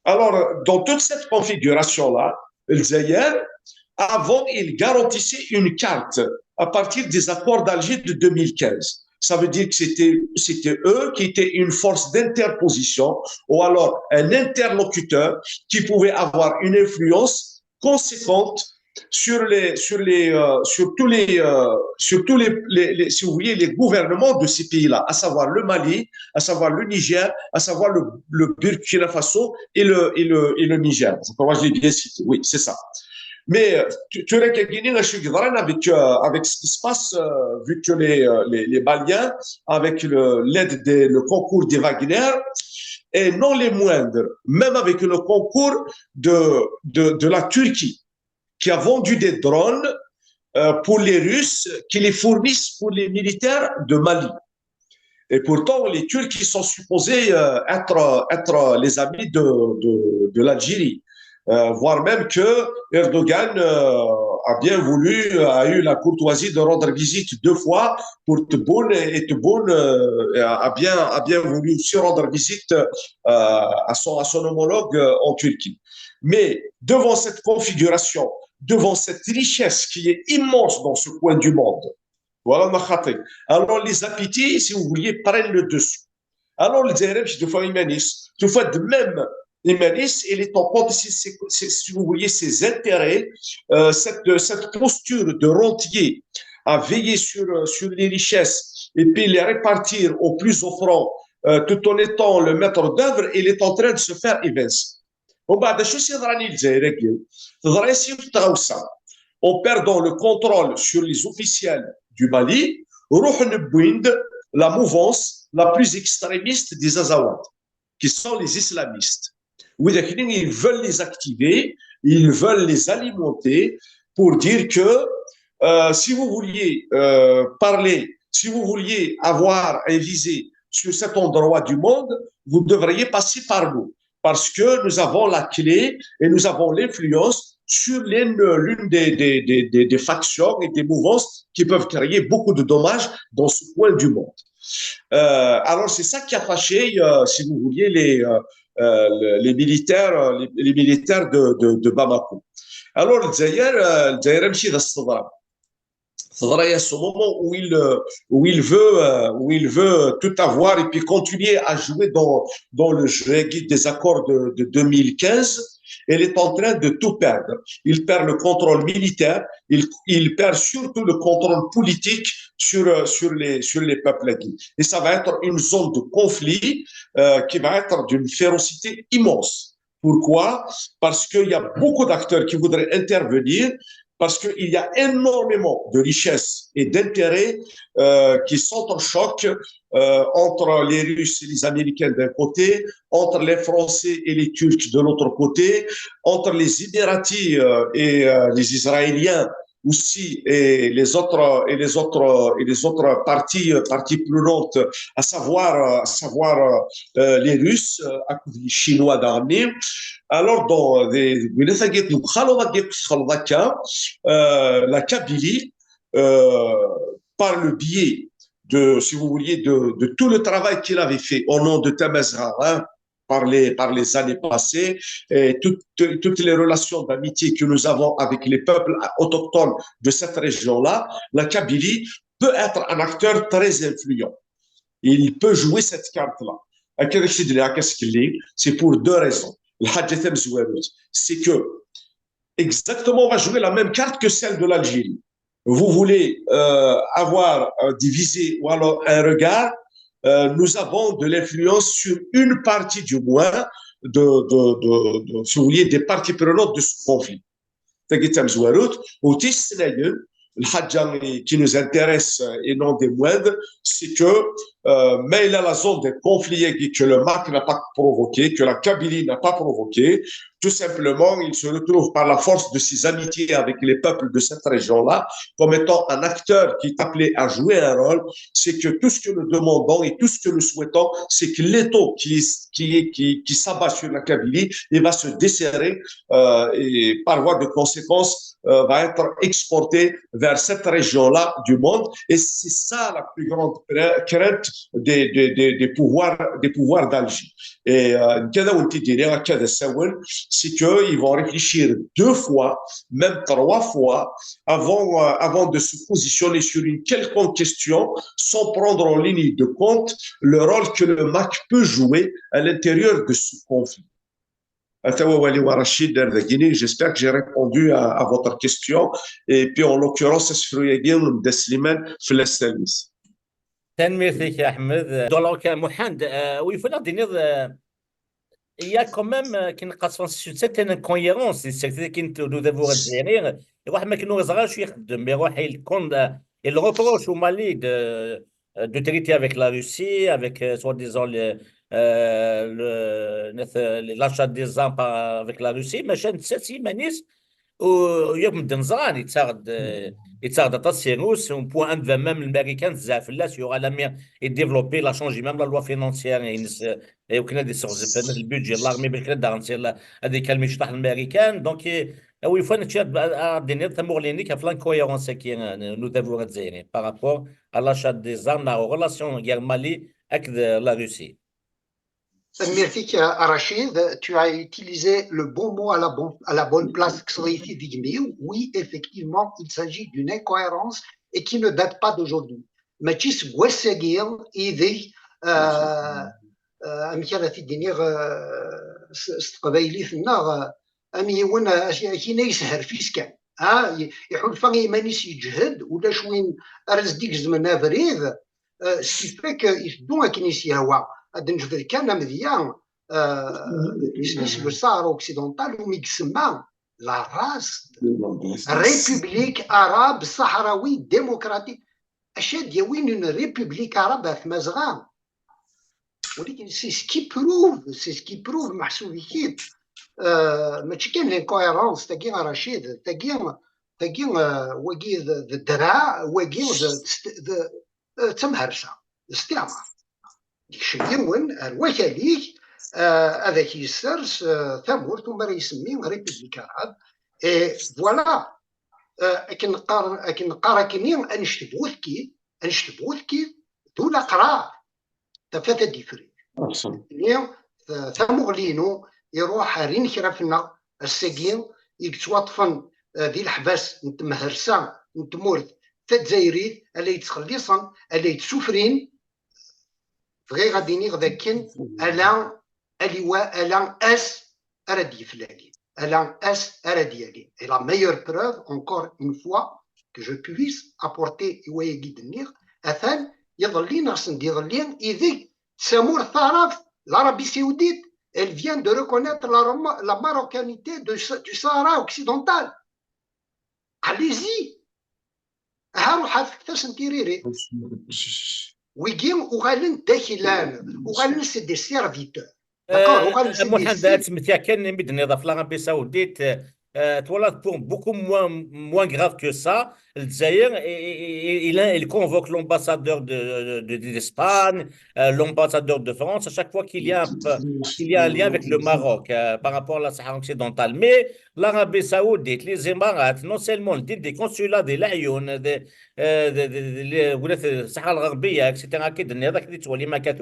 Alors, dans toute cette configuration-là, le Zaïre, avant, il garantissait une carte à partir des accords d'Alger de deux mille quinze. Ça veut dire que c'était eux qui étaient une force d'interposition ou alors un interlocuteur qui pouvait avoir une influence conséquente sur les sur les euh, sur tous les euh, sur tous les, les, les, si vous voulez, les gouvernements de ces pays-là, à savoir le Mali, à savoir le Niger, à savoir le, le Burkina Faso et le et le et le Niger. Je crois que je l'ai bien cité. Oui, c'est ça. Mais euh, tu, tu avec euh, avec ce qui se passe, euh, vu que les, euh, les, les Maliens, avec l'aide, le concours des Wagner, et non les moindres, même avec le concours de, de, de la Turquie, qui a vendu des drones euh, pour les Russes, qui les fournissent pour les militaires de Mali. Et pourtant, les Turcs, ils sont supposés euh, être, être les amis de, de, de l'Algérie. Euh, voire même que Erdogan euh, a bien voulu, a eu la courtoisie de rendre visite deux fois pour Tebboune, et Tebboune euh, a, bien, a bien voulu aussi rendre visite euh, à, son, à son homologue euh, en Turquie. Mais devant cette configuration, devant cette richesse qui est immense dans ce coin du monde, voilà. Alors les appétits, si vous voulez, prennent le dessus. Alors le Zaïre, je fois Imanis, tu fois de même Imanis, il est en compte, si, si, si, vous voulez, ses intérêts, euh, cette, cette posture de rentier à veiller sur, euh, sur les richesses et puis les répartir au plus offrant, euh, tout en étant le maître d'œuvre, il est en train de se faire évincer. ومن بعد شو يصير راني الجزائر؟ تضريسي وتغوسا. En perdant le contrôle sur les officiels du Mali, نروح نبويند la mouvance la plus extrémiste des Azawad, qui sont les islamistes. Ils veulent les activer, ils veulent les alimenter pour dire que euh, si vous vouliez euh, parler, si vous vouliez avoir un visé sur cet endroit du monde, vous devriez passer par nous. Parce que nous avons la clé et nous avons l'influence sur l'une des, des, des, des, factions et des mouvances qui peuvent créer beaucoup de dommages dans ce coin du monde. Euh, alors, c'est ça qui a fâché, euh, si vous voulez, les, euh, euh, les militaires, les, les militaires de, de, de Bamako. Alors, le Zaïre, euh, le Zaïre, c'est au moment où il, où il veut, euh, où il veut tout avoir et puis continuer à jouer dans, dans le jeu des accords de, de deux mille quinze, il est en train de tout perdre. Il perd le contrôle militaire, il, il perd surtout le contrôle politique sur, euh, sur, les, sur les peuples. Et ça va être une zone de conflit euh, qui va être d'une férocité immense. Pourquoi ? Parce qu'il y a beaucoup d'acteurs qui voudraient intervenir, parce qu'il y a énormément de richesses et d'intérêts euh, qui sont en choc euh, entre les Russes et les Américains d'un côté, entre les Français et les Turcs de l'autre côté, entre les Émiratis euh, et euh, les Israéliens aussi et les autres et les autres et les autres parties parties prenantes, à savoir à savoir euh, les Russes, euh, les Chinois d'armée. Alors dans les euh, la Kabylie euh, par le biais de, si vous voulez, de, de, tout le travail qu'il avait fait au nom de Tamazra, hein, par les, par les années passées, et toutes, toutes les relations d'amitié que nous avons avec les peuples autochtones de cette région-là, la Kabylie peut être un acteur très influent. Il peut jouer cette carte-là. C'est pour deux raisons. C'est que exactement, on va jouer la même carte que celle de l'Algérie. Vous voulez euh, avoir euh, divisé ou alors un regard, euh, nous avons de l'influence sur une partie du moins de, de, de, de, si vous voulez, des parties prenantes de ce conflit. tagi d tamezwarut. U tis snat, lḥaǧa qui nous intéresse et non des moindres, c'est que euh, mais il a la zone de conflit que le MAK n'a pas provoqué, que la Kabylie n'a pas provoqué. Tout simplement, il se retrouve par la force de ses amitiés avec les peuples de cette région-là, comme étant un acteur qui est appelé à jouer un rôle. C'est que tout ce que nous demandons et tout ce que nous souhaitons, c'est que l'étau qui, qui, qui, qui s'abat sur la Kabylie, il va se desserrer euh, et par voie de conséquence, euh, va être exporté vers cette région-là du monde. Et c'est ça la plus grande crainte des, des, des, des pouvoirs, des pouvoirs d'Alger. Et euh, c'est qu'ils vont réfléchir deux fois, même trois fois, avant, euh, avant de se positionner sur une quelconque question, sans prendre en ligne de compte le rôle que le MAK peut jouer à l'intérieur de ce conflit. J'espère que j'ai répondu à, à votre question. Et puis, en l'occurrence, c'est ce fruit de Slimane, Fleselis. Tanemmirt-ik, Ahmed. Donc, Muḥend, euh, oui, il faut dire, euh, il y a quand même euh, une certaine incohérence, c'est que nous avons dire, et moi, je me suis dit, il reproche au Mali de euh, de traiter avec la Russie, avec euh, soi-disant le, euh, le, l'achat des armes par, avec la Russie, mais je ne sais si Manis ou Yom Denzan, il s'arrête il s'arrête à Tassirous, on peut même l'Américain, il y aura la mer et développer, la changer même la loi financière, et il y a des sources, le budget, l'armée, il y a des calmes américains, donc oui, il faut une tchèque à dénir, t'as mourliné, qui a l'incohérence qui nous avons par rapport à l'achat des armes, la relation guerre Mali avec la Russie. Merci Rachid, tu as utilisé le bon mot à la, bonne, à la bonne place, oui, effectivement, il s'agit d'une incohérence et qui ne date pas d'aujourd'hui. Mais tu sais, c'est que il dit, euh, euh, am yiwen akin ay yeshel fis kan, ha, iḥulfa i yiman-is yeǧhed, ulac win ara s-d-igezmen abrid, euh, ce qui fait que iteddu akken i s-yehwa. Ad d-nejbed kan amedya, euh, isem-is le Sahara occidental, umi isemma la RAS, République arabe sahraoui démocratique. Acu ad d-yawin une république arabe ar Tmazɣa? C'est ce qui prouve, c'est ce qui prouve, meḥsub-ik-id, euh, mačči kan l'incohérence, tagi a Rachid, tagi, tagi, euh, wagi d, d ddreɛ, wagi d, d, d tamhersa, d stiɛmar. Yekcem yiwen ar wakal-ik, euh, ad ak-yessers, euh, tamurt umi ara isemmi République arabe. Et voilà, euh, akken neqqar, akken neqqar akkenni, annect bu tkid, annect bu tkid, d ulaqraɛ. Tafat ad d-ifri. Nni, tamuɣli-inu iruḥ ar inekraf-nneɣ ass-agi i yettwaṭṭfen, eh, di leḥbas n temhersa n tmurt tazzayrit, ala yettxelliṣen, ala yettsufrin. Bɣiɣ ad iniɣ d akken ala aliwa, ala ass ara d-yeflali, ala ass ara d-yali. Et la meilleure preuve, encore une fois, que je puisse apporter i wayagi d-nniɣ, atan iḍelli neɣ send iḍelli ideg tamurt taɛrabt, l'Arabie Saoudite, elle vient de reconnaître la, la marocanité de, du Sahara occidental. Allez-y. Aha, ruḥ fket-asen tiriri. Wigi uɣalen d aklan, uɣalen c'est des serviteurs. D'accord, uɣalen c'est des serviteurs. Kan mi d-tenniḍ ɣef l'Arabie Saoudite, euh, pour beaucoup moins, moins grave que ça, le Dzaïr, il, il, il convoque l'ambassadeur de, de, d'Espagne, euh, l'ambassadeur de France, à chaque fois qu'il y a, qu'il y a un lien avec le Maroc, euh, par rapport à la Sahara occidentale. Mais l'Arabie Saoudite, les Émirats, non seulement des, des consulats, des Laayoun, des, euh, des, des, des Sahara Gharbia, et cetera, qui donnent des, des, des,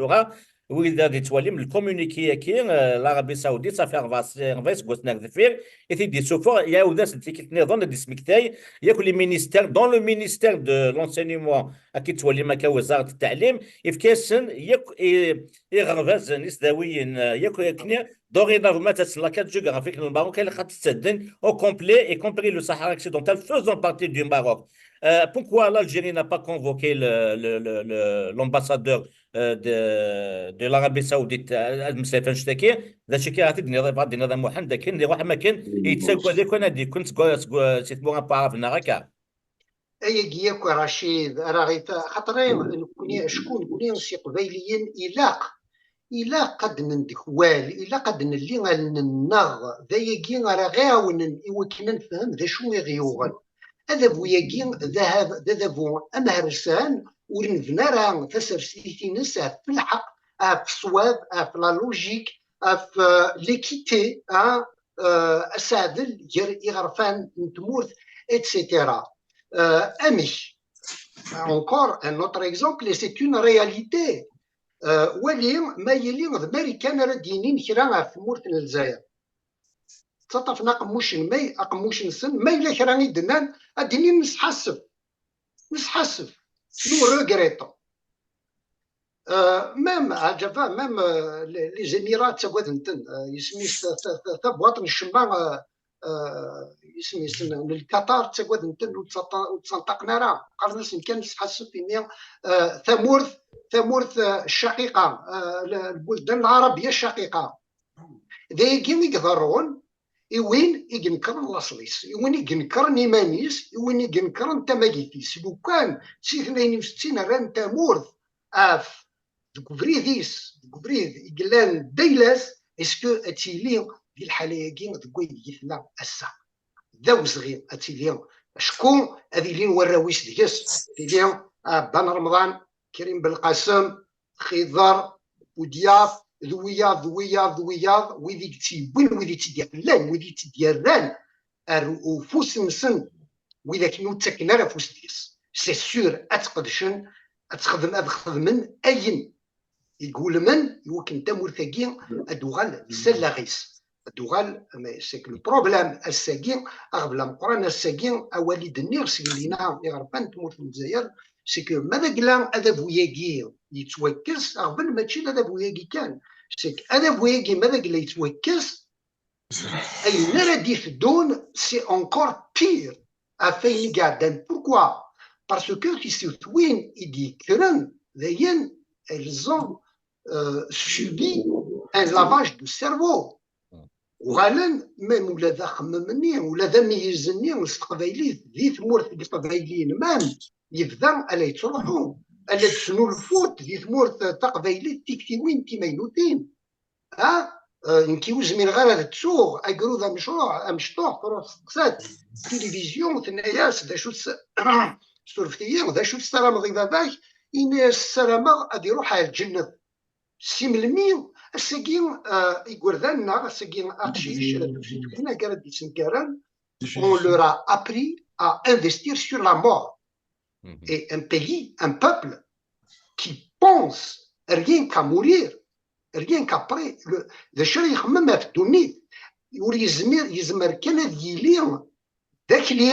wid ad yettwalim le communiqué-agi, euh, l'Arabie Saoudite, ça fait rbeɛ snin ar deffir, i t-id-yessufeɣ, iɛawed-as-d tikkelt nniḍen ad d-yesmektay, yakk les ministères, dans le ministère de l'enseignement, Akka i tettwalim akka, وزارة التعليم, yefka-yasen yakk i, iɣerbazen, isdawiyen, eh, yakk akken, dorénavant, ma d-tasen la carte géographique n Lmerruk, ilaq ad tt-ttadden au complet, y compris le Sahara occidental, faisant partie du Maroc. Euh, pourquoi l'Algérie n'a pas convoqué le, le, le, le, l'ambassadeur, euh, de, de l'Arabie Saoudite, euh, ad mmeslay ɣef annect-agi? D acu akka ara t-id-tiniḍ, ad d-tiniḍ a Muḥend, akken iruḥ am akken, yettagad akk ad d-yekkun seg, seg, seg tmura n waɛraben, neɣ akka? Ayagi yakk, a Racid, ara ɣ-, xaṭer nekkni, acku nekkni s Iqbayliyen ilaq, ilaq ad nendekwal, ilaq ad nelli allen-nneɣ, d ayagi ara ɣ-iɛawnen i wakken ad nefhem d acu i ɣ-yuɣen. Adabu-agi d ahab-, d adabu amhersan, ur nebni ara tasertit-ines ɣef lḥeqq, ɣef ṣṣwab, ɣef la logique, ɣef, euh, l'équité, hein, euh, aseɛdel gar iɣerfan n tmurt, et cetera. Euh, amek? Encore un autre exemple, et c'est une réalité. Euh, wali ma yili d Marikan ara d-yinin kra ɣef tmurt n Lezzayer. Ttaṭṭafen aqemmuc n may, aqemmuc-nsen, ma yella kra i d-nnan, ad d-inin nesḥassef. Nesḥassef. Nous regrettons. Euh, même, ɛǧaba, même, euh, les, les Émirats ttagaden-ten, euh, isem-is ta-, ta-, ta-, tabwaṭ n ccemma, euh, euh, isem-is n, n Lkatar ttagaden-ten, ur ttṣaṭa-, ur ttṣanṭaqen ara. Qqaren-asen kan nesḥassef imi, euh, tamurt, tamurt, euh, ccaqiqa, euh, l-, lbuldan lɛarabiya ccaqiqa. D ayagi i iḍerrun i win i inekren laṣel-is, i win i inekren iman-is, i win i inekren tamagit-is. Lukan si tnayen u settin rran tamurt ɣef, deg ubrid-is, deg ubrid i yellan d ayla-s, est-ce que ad tili di lḥala-agi deg wayen i tella ass-a? D awezɣi ad tili, acku ad ilin warraw-is deg-s, tili, ah, Ben Remḍan, Krim Belqasem, Xider, Budyaf, d wiyaḍ, d wiyaḍ, d wiyaḍ, wid i yettyiwin, wid i tt-id-iḥellan, wid i tt-id-yerran ar ufus-nsen, wid akken ur ttaken ara afus deg-s. C'est sûr, ad tqedcen, ad txedm-, ad xedmen ayen i iwulmen i wakken tamurt-agi ad d-tuɣal s allaɣ-is. Ad d-tuɣal, mais c'est que le problème ass-agi, aɣbel ameqqran ass-agi, awal i d-nniɣ seg llina iɣerfan n tmurt n Lezzayer, c'est que ma d agla adabu-agi yettwakkes, aɣbel mačči d adabu-agi kan, c'est que adabu-agi ma d agla yettwakkes, ayen ara d-iteddun, c'est encore pire ɣef wayen i iɛeddan. Pourquoi? Parce que tisutwin i d-yekkren, dayen, elles ont, euh, subi un lavage de cerveau. Uɣalen, même ula d axemmem-nni, ula d ameyyez-nni s teqbaylit, di tmurt n Yiqbayliyen, même, yebda a la yettruḥu, a la d-snulfunt di tmurt taqbaylit tiktiwin timaynutin. Ha? Euh, nekk ur zmireɣ ara ad ttuɣ agrud amecruḥ, amecṭuḥ, truḥ testeqsa-t tilivizyu, tenna-yas, d acu tes-, surfet-iyi, d acu tessarameḍ i baba-k? Yenna-yas, ssarameɣ ad iruḥ ɣer lǧennet. Si melmi? Ass-agi, euh, igerdan-nneɣ, ass-agi aqcic, euh, tutlayin-agi ara d-yesnekaren, on leur a appris à investir sur la mort. Et un pays, un peuple qui pense rien qu'à mourir, rien qu'après, le, d acu ara yexmem ɣef ddunit, ur yezmir, yezmer kan ad yili d akli,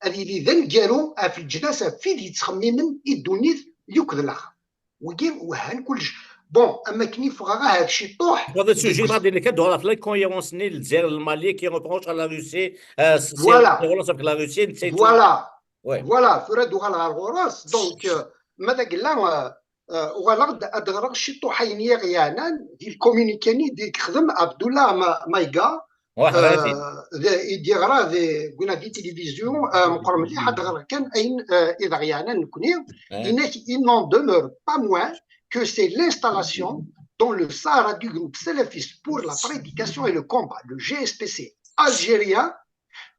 ad yili d aneggaru ɣef leǧnas, ɣef wid yettxemmimen i ddunit yakk d laxert. Wigi wehhan kullec. Bon, am akken i ffɣeɣ ahat ciṭuḥ. Bon, le sujet, ma d-nekk ad d-uɣaleɣ ɣef l'incohérence-nni n Lezzayer, le Mali qui reproche à la Russie, euh, c'est, voilà, la relance avec la Russie, c'est, voilà. Ouais. Voilà, tura ad d-uɣaleɣ ɣer ɣur-s. Donc, euh, ma d agla, euh, euh, uɣaleɣ-d ad ɣreɣ ciṭuḥ ayen i aɣ-yeɛnan di lkomuniki-nni i d-yexdem Abdullah Ma-, Maïga, euh, d-, i d-yeɣra di, deg una di tilivizyu, euh, meqqer mliḥ, ad ɣreɣ kan ayen, euh, i d aɣ-yeɛnan nekni. Yenna-k, il n'en demeure pas moins que c'est l'installation dans le Sahara du groupe salafiste pour la prédication et le combat, le G S P C algérien,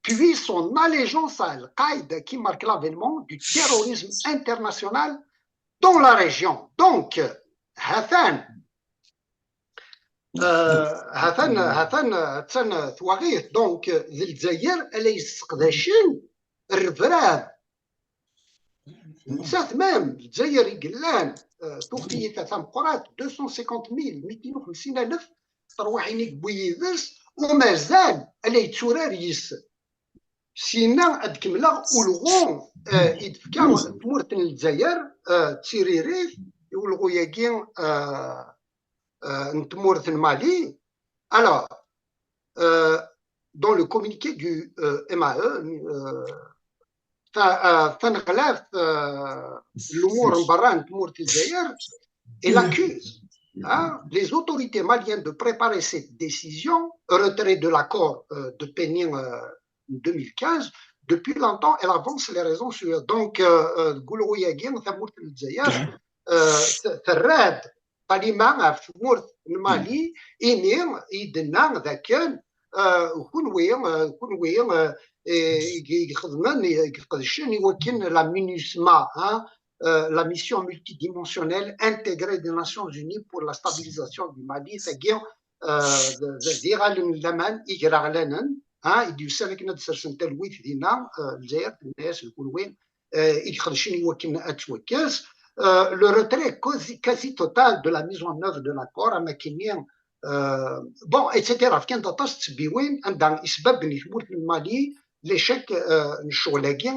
puis son allégeance à Al-Qaïda qui marque l'avènement du terrorisme international dans la région. Donc, ha-t-an, euh, ha-t-an, ha-t-an, ha-tt-an twaɣit. Donc, d Lezzayer a la yesseqdacen rrebrab. Nettat même, Lezzayer i yellan, euh, tuɣ tiyita tameqqrant, deux cent cinquante mille, mitin u xemsin alef, terwiḥin i yewwi yid-s, u mazal a la yetturar yis-sen. Sina ad kemmleɣ ulɣu, euh, i d-tefka tmurt n Lezzayer, euh, d tiririt i ulɣu-agi, euh, euh, n tmurt n Mali. Alors, euh, dans le communiqué du, euh, M A E, euh, ta- euh, taneɣlaft, euh, lumuṛ n berra n tmurt n Lezzayer, elle accuse, hein, les autorités maliennes de préparer cette décision, retrait de l'accord, euh, de Pékin, euh, en deux mille quinze. Depuis longtemps, elle avance les raisons sur. Donc, euh, euh, deg ulɣu-agi, tamurt n Lezzayer, euh, t- terra-d talima ɣef tmurt n Mali, imi i d-tenna dakken, euh, kunwi, euh, kunwi, euh, i i ixedmen, i iqedcen i wakken la MINUSMA, hein, euh, la mission multidimensionnelle intégrée des Nations Unies pour la stabilisation du Mali, tagi, euh, d- d- d iɣallen n laman igraɣlanen, hein, i d-yusan akken ad d-sersen talwit dinna, euh, Lezzayer tenna-yas d kunwi, euh, i iqedcen i wakken ad twakkes. Euh, le retrait quasi, quasi total de la mise en œuvre de l'accord, am akken-nni, euh, bon, et cetera. Fkan-d aṭas n tsebbiwin anda isbabben i tmurt n Mali l'échec, euh, n ccɣel-agi,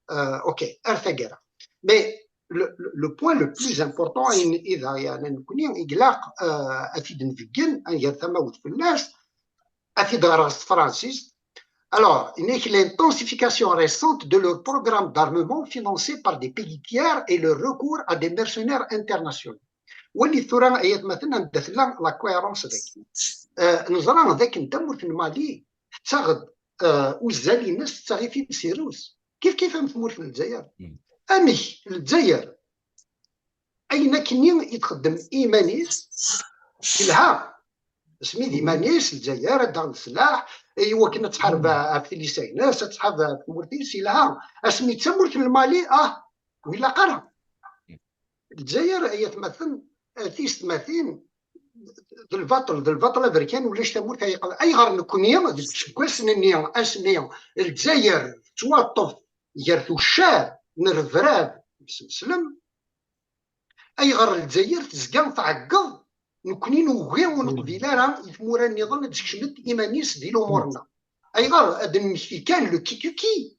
euh, ok, ar taggara. Mais le, le, le point le plus important, ayen i d aɣ-yeɛnan nekkni, i ilaq, euh, ad t-id-nbeggen, ad nger tamawt fell-as, ad t-id-ɣreɣ s tefransist. Alors, il n'est que l'intensification récente de leur programme d'armement financé par des pays tiers et leur recours à des mercenaires internationaux. Wali tura, ay atmaten, anda tella la cohérence dagi. Euh, neẓra dakken tamurt n Mali tettaɣ-d, euh, uzzal-ines, tettaɣ-it-id si Rrus. Kif kif am tmurt n Lezzayer. Amek Lezzayer, ayen akkenni i txeddem i iman-is, yelha. Asmi d iman-is, Lezzayer ad d-taɣ leslaḥ i wakken ad tḥareb ɣef tlisa-ines, ad tḥareb ɣef tmurt-is, yelha. Asmi d tamurt n Lmali, ah, ur ilaq ara. Lezzayer, ay atmaten, a tiyessetmatin, d lbaṭel, d lbaṭel aberkan, ulac tamurt ay iqel-, ayɣer nekkni deg iseggasen-nni, asmi Lezzayer tettwaṭṭef gar tuccar n rrebrab n yimesleslem, ayɣer Lezzayer tezga tɛeggeḍ, nekkni nugi ur neqbil ara i tmura nniḍen ad d-skecment iman-is di lumuṛ-nneɣ? Ayɣer ad d-nemmekti kan le kituki?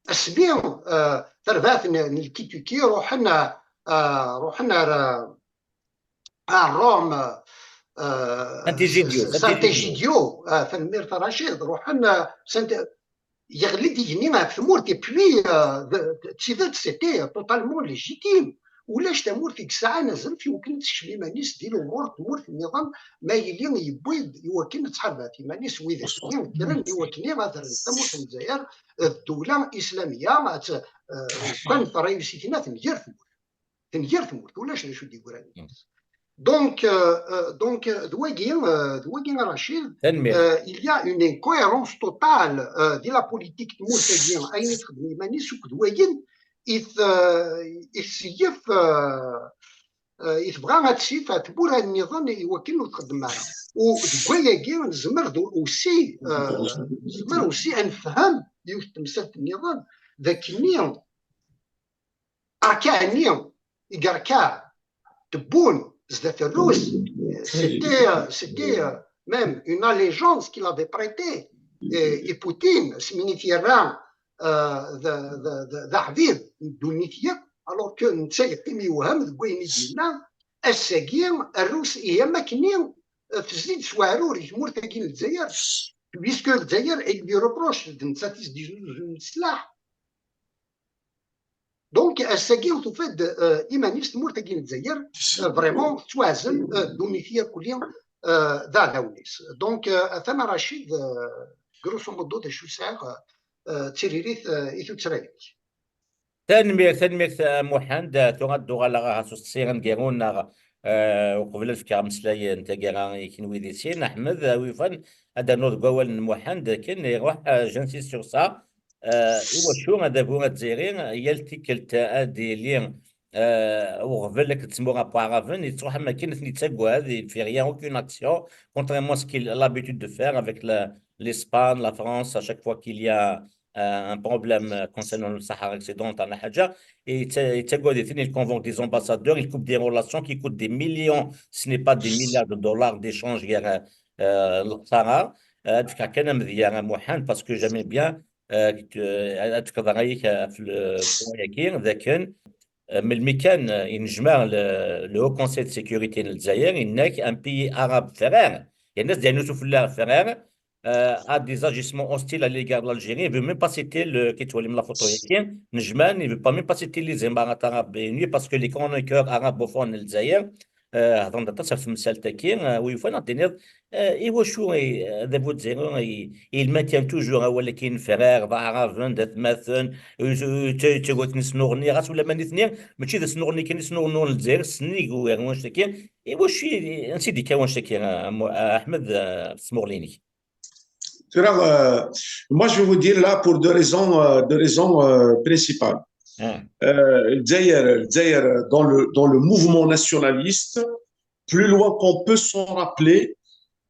Asmi, euh, tarbaɛt n, n lkituki ruḥen, euh, ruḥen ar, euh, ar Rome, euh, Sant'Egidio, Sant'Egidio. Sant'Egidio, euh, tanemmirt a Racid, ruḥen, euh, Saint-, yeɣli-d igenni ɣef tmurt, et puis, euh, de, de, de, c'était totalement légitime. Ulac tamurt i yesɛan azref i wakken ad tekcem iman-is di lumuṛ n tmurt nniḍen, ma yili yewwi-d i wakken ad tḥareb ɣef iman-is, wid-nni kkren i wakken ad rren tamurt n Lezzayer, euh, d ddewla islamiyya, ad t-, euh, lukan terra-yas i tina tenger tmurt. Tenger tmurt, ulac d acu d-yeggran. Donc, euh, euh, donc, euh, d wagi, euh, d wagi, a Racid, euh, il y a une incohérence totale, euh, di la politique n tmurt-agi, ayen i txeddem iman-is, akked wayen i t-, euh, i tseyyef, euh, euh, i tebɣa ad tsif ɣer tmura nniḍen i wakken ur txeddem ara. U deg wayagi nezmer d aussi, euh, nezmer aussi ad nefhem yiwet temsalt nniḍen, d akkenni Arkaɛ-nni i yerka Tebboune zdat Rrus, c'était, c'était, euh, même une allégeance qu'il avait prêtée. Et, et Poutine, asmi i t-yerra, euh, d, d, d, d aɛbid n ddunit yakk, alors que netta yeqqim yewhem deg wayen i d-yenna, ass-agi, Rrus, ihi am akkenni, euh, tezzi-d s weɛrur i tmurt-agi n Lezzayer, puisque Lezzayer, il lui reproche, d nettat i s-d-yesnuzuyen sslaḥ. Donc, ass-agi, tufa-d, euh, iman-is tmurt-agi n Lezzayer, euh, vraiment, tettwaɛzel, euh, ddunit yakk-nni, euh, d aɛdawen-is. Donc, euh, atan a Racid, euh, grosso modo, d acu sɛiɣ, euh, d tiririt, euh, i tuttra-inek. Tanemmirt, tanemmirt, a Muḥend. Tura ad d-uɣaleɣ ɣer usteqsi aneggaru-nneɣ, euh, uqbel ad fkeɣ ameslay n taggara i kenwi di sin. Aḥmed, euh, Wifan, ad d-rnuɣ deg wawal n Muḥend, akken iruḥ, euh, j'insiste sur ça. Euh, iwacu adabu azzayri, yal tikkelt ad d-yili, euh, uɣbel akked tmura n waɛraben, yettruḥ am akken ad ten-yettagad, il fait rien, aucune action, contrairement à ce qu'il a l'habitude de faire avec la, l'Espagne, la France, à chaque fois qu'il y a, euh, un problème, euh, concernant le Sahara occidental, la Haja, et il t-, il t'aide, il convoque des ambassadeurs, il coupe des relations qui coûtent des millions, si ce n'est pas des milliards de dollars d'échanges, euh, euh, le Sahara. Euh, donc, quand même, il y a un Mohamed, parce que j'aimais bien euh, que tu, euh, ad d-fkeḍ ṛṛay-ik ɣef le point-agi, d akken, euh, melmi kan, euh, yennejmaɛ le, le Haut Conseil de Sécurité n Lezzayer, yenna-k un pays arabe frère, yerna-as-d yernu s ufella frère, euh, a des agissements hostiles à l'égard de l'Algérie. Il veut même pas citer le, kif tettwalim la photo-agi, nejmaɛen, il veut pas même pas citer les Émirats Arabes Unis parce que les chroniqueurs arabophones n Lezzayer, euh, hedren-d aṭas ɣef temsalt-agi, euh, wi yufan ad d-tiniḍ, euh, iwacu, euh, adabu azzayri, euh, il maintient toujours awal-agi n frère, d aɛraben, d atmaten, ur, ur, ur ttagaden isnuɣni, ɣas ulamma nitni, mačči d asnuɣni kan i snuɣnun Lezzayer, sennig ugar n wannect-agi, iwacu, ansi d-yekka wannect-agi, a, a Mo-, a Ahmed, a, ɣef tmuɣli-inek? Alors, euh, moi, je vais vous dire là pour deux raisons, euh, deux raisons euh, principales. Ah, Euh, Lezzayer, Lezzayer, dans le, dans le mouvement nationaliste, plus loin qu'on peut s'en rappeler,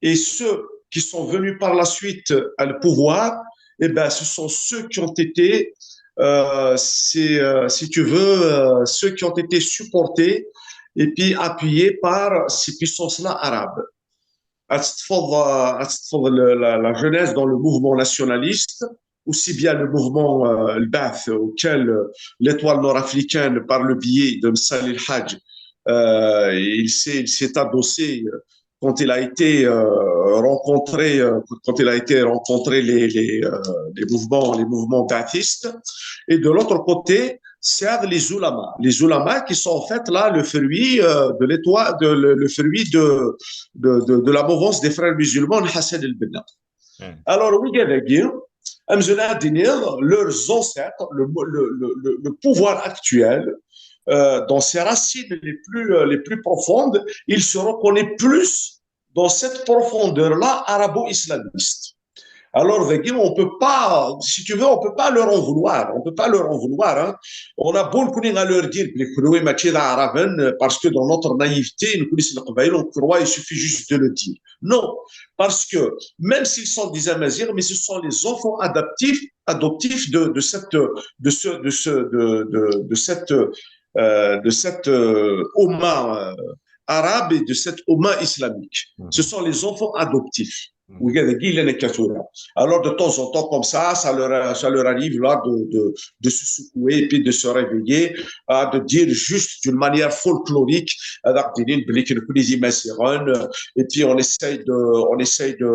et ceux qui sont venus par la suite à le pouvoir, eh ben, ce sont ceux qui ont été, euh, c'est, euh, si tu veux, euh, ceux qui ont été supportés et puis appuyés par ces puissances-là arabes. Ad teṭṭfeḍ, euh, ad teṭṭfeḍ le- la, la jeunesse dans le mouvement nationaliste, aussi bien le mouvement euh, Al-Ba'ath, auquel euh, l'étoile nord-africaine, par le biais de Msali El Hadj, euh, il s'est il s'est adossé euh, quand il a été euh, rencontré, euh, quand il a été rencontré les, les, euh, les mouvements, les mouvements ba'athistes. Et de l'autre côté, c'est les ulama. Les ulama qui sont en fait là le fruit euh, de l'étoile, de, le, le fruit de, de, de, de la mouvance des frères musulmans, Hassan el-Banna. Hmm. Alors, wigad-agi, amzun ad d-iniḍ, leurs ancêtres, le, le, le, le- le pouvoir actuel, euh, dans ses racines les plus, euh, les plus profondes, il se reconnaît plus dans cette profondeur-là arabo-islamiste. Alors, dagi, on peut pas, si tu veux, on peut pas leur en vouloir. On peut pas leur en vouloir. Hein. On a beaucoup à leur dire, بلي كنوي ماشي د عربن, parce que dans notre naïveté, nous connaissons le Kabylie, on croit, il suffit juste de le dire. Non, parce que même s'ils sont des Amazighs, mais ce sont les enfants adaptifs, adoptifs de, de cette, de ce, de ce, de, de, de cette, euh, de cette euh, Oumma euh, arabe et de cette Oumma islamique. Mhm. Ce sont les enfants adoptifs. Mhm. Wigad-agi i llan akka tura. Alors, de temps en temps, comme ça, ça leur, ça leur arrive là de, de, de se secouer et puis de se réveiller, hein, de dire juste d'une manière folklorique, euh, ad aɣ-d-inin belli nekkni d Imaziɣen, euh, et puis on essaye de, on essaye de,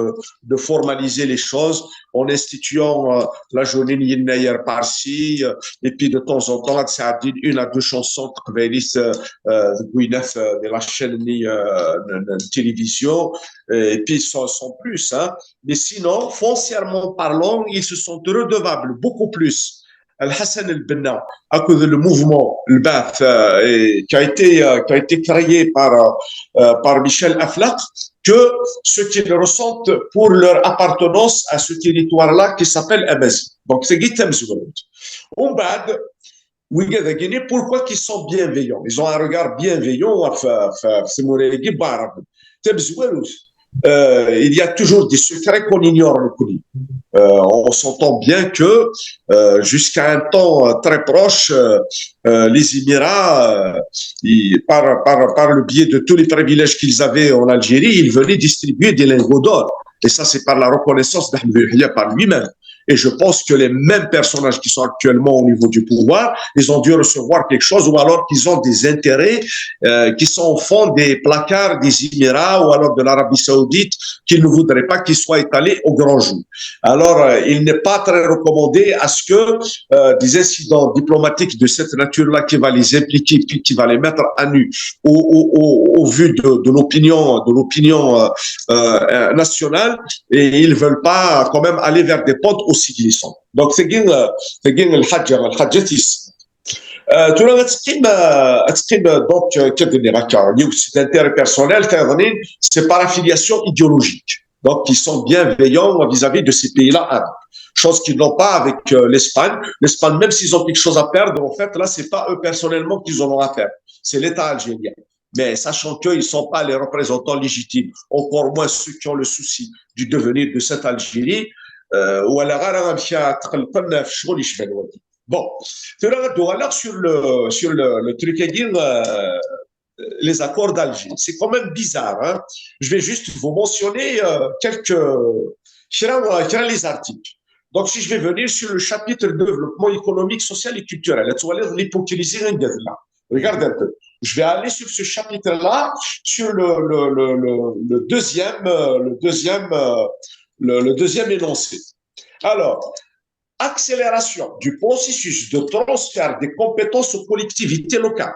de formaliser les choses en instituant euh, la journée n Yennayer par-ci, euh, et puis de temps en temps, ad sɛeddin une à deux chansons taqbaylit euh, euh, deg uyen af, euh, de la chaîne euh, n, n, n télévision, euh, et puis sans, sans plus. Hein. Mais sinon, foncièrement parlant, ils se sont redevables beaucoup plus à Hassan el-Banna, à cause le mouvement, le Ba'ath, euh, et, qui a été, euh, qui a été créé par, euh, par Michel Aflaq, que ce qu'ils ressentent pour leur appartenance à ce territoire-là qui s'appelle Amazigh. Donc, c'est Guy Temzourout. ومن بعد, wigad-agi, pourquoi qu'ils sont bienveillants? Ils ont un regard bienveillant ɣef, ɣef, ɣef tmura-agi n waɛraben. Tamezwarut, euh, il y a toujours des secrets qu'on ignore, nekkni. Euh, on s'entend bien que euh, jusqu'à un temps euh, très proche, euh, euh, les Émirats, euh, ils- par, par, par le biais de tous les privilèges qu'ils avaient en Algérie, ils venaient distribuer des lingots d'or. Et ça, c'est par la reconnaissance d'Ahmed Yahya par lui-même. Et je pense que les mêmes personnages qui sont actuellement au niveau du pouvoir, ils ont dû recevoir quelque chose ou alors qu'ils ont des intérêts euh, qui sont au fond des placards des Émirats ou alors de l'Arabie Saoudite qu'ils ne voudraient pas qu'ils soient étalés au grand jour. Alors, euh, il n'est pas très recommandé à ce que euh, des incidents diplomatiques de cette nature-là qui va les impliquer, puis qui va les mettre à nu au, au, au, au vu de, de l'opinion, de l'opinion euh, euh, nationale, et ils veulent pas quand même aller vers des pentes aussi glissantes. Donc, c'est bien, euh, c'est bien le Hadja, le Hadjatis. Euh, tura ad teqqim, euh, ad teqqim, euh, donc, euh, كدني هكا, c'est d'intérêt personnel, tayeḍnin, c'est par affiliation idéologique. Donc, ils sont bienveillants vis-à-vis de ces pays-là arabes. Chose qu'ils n'ont pas avec euh, l'Espagne. L'Espagne, même s'ils ont quelque chose à perdre, en fait, là, c'est pas eux personnellement qu'ils en ont à perdre. C'est l'État algérien. Mais sachant qu'ils ne sont pas les représentants légitimes, encore moins ceux qui ont le souci du devenir de cette Algérie, euh, ولا غير غير مشى تقلقنا في الشغل يشبه الوالد. Bon, tura ad d-uɣaleɣ sur le, sur le, le truc-agi, euh, les accords d'Alger. C'est quand même bizarre, hein. Je vais juste vous mentionner euh, quelques, كرا, كرا les articles. Donc, si je vais venir sur le chapitre développement économique, social et culturel, là, tu vois l'hypocrisie, regarde un peu. Je vais aller sur ce chapitre-là, sur le, le, le, le, le deuxième, euh, le deuxième, euh, le, le deuxième énoncé. Alors, accélération du processus de transfert des compétences aux collectivités locales.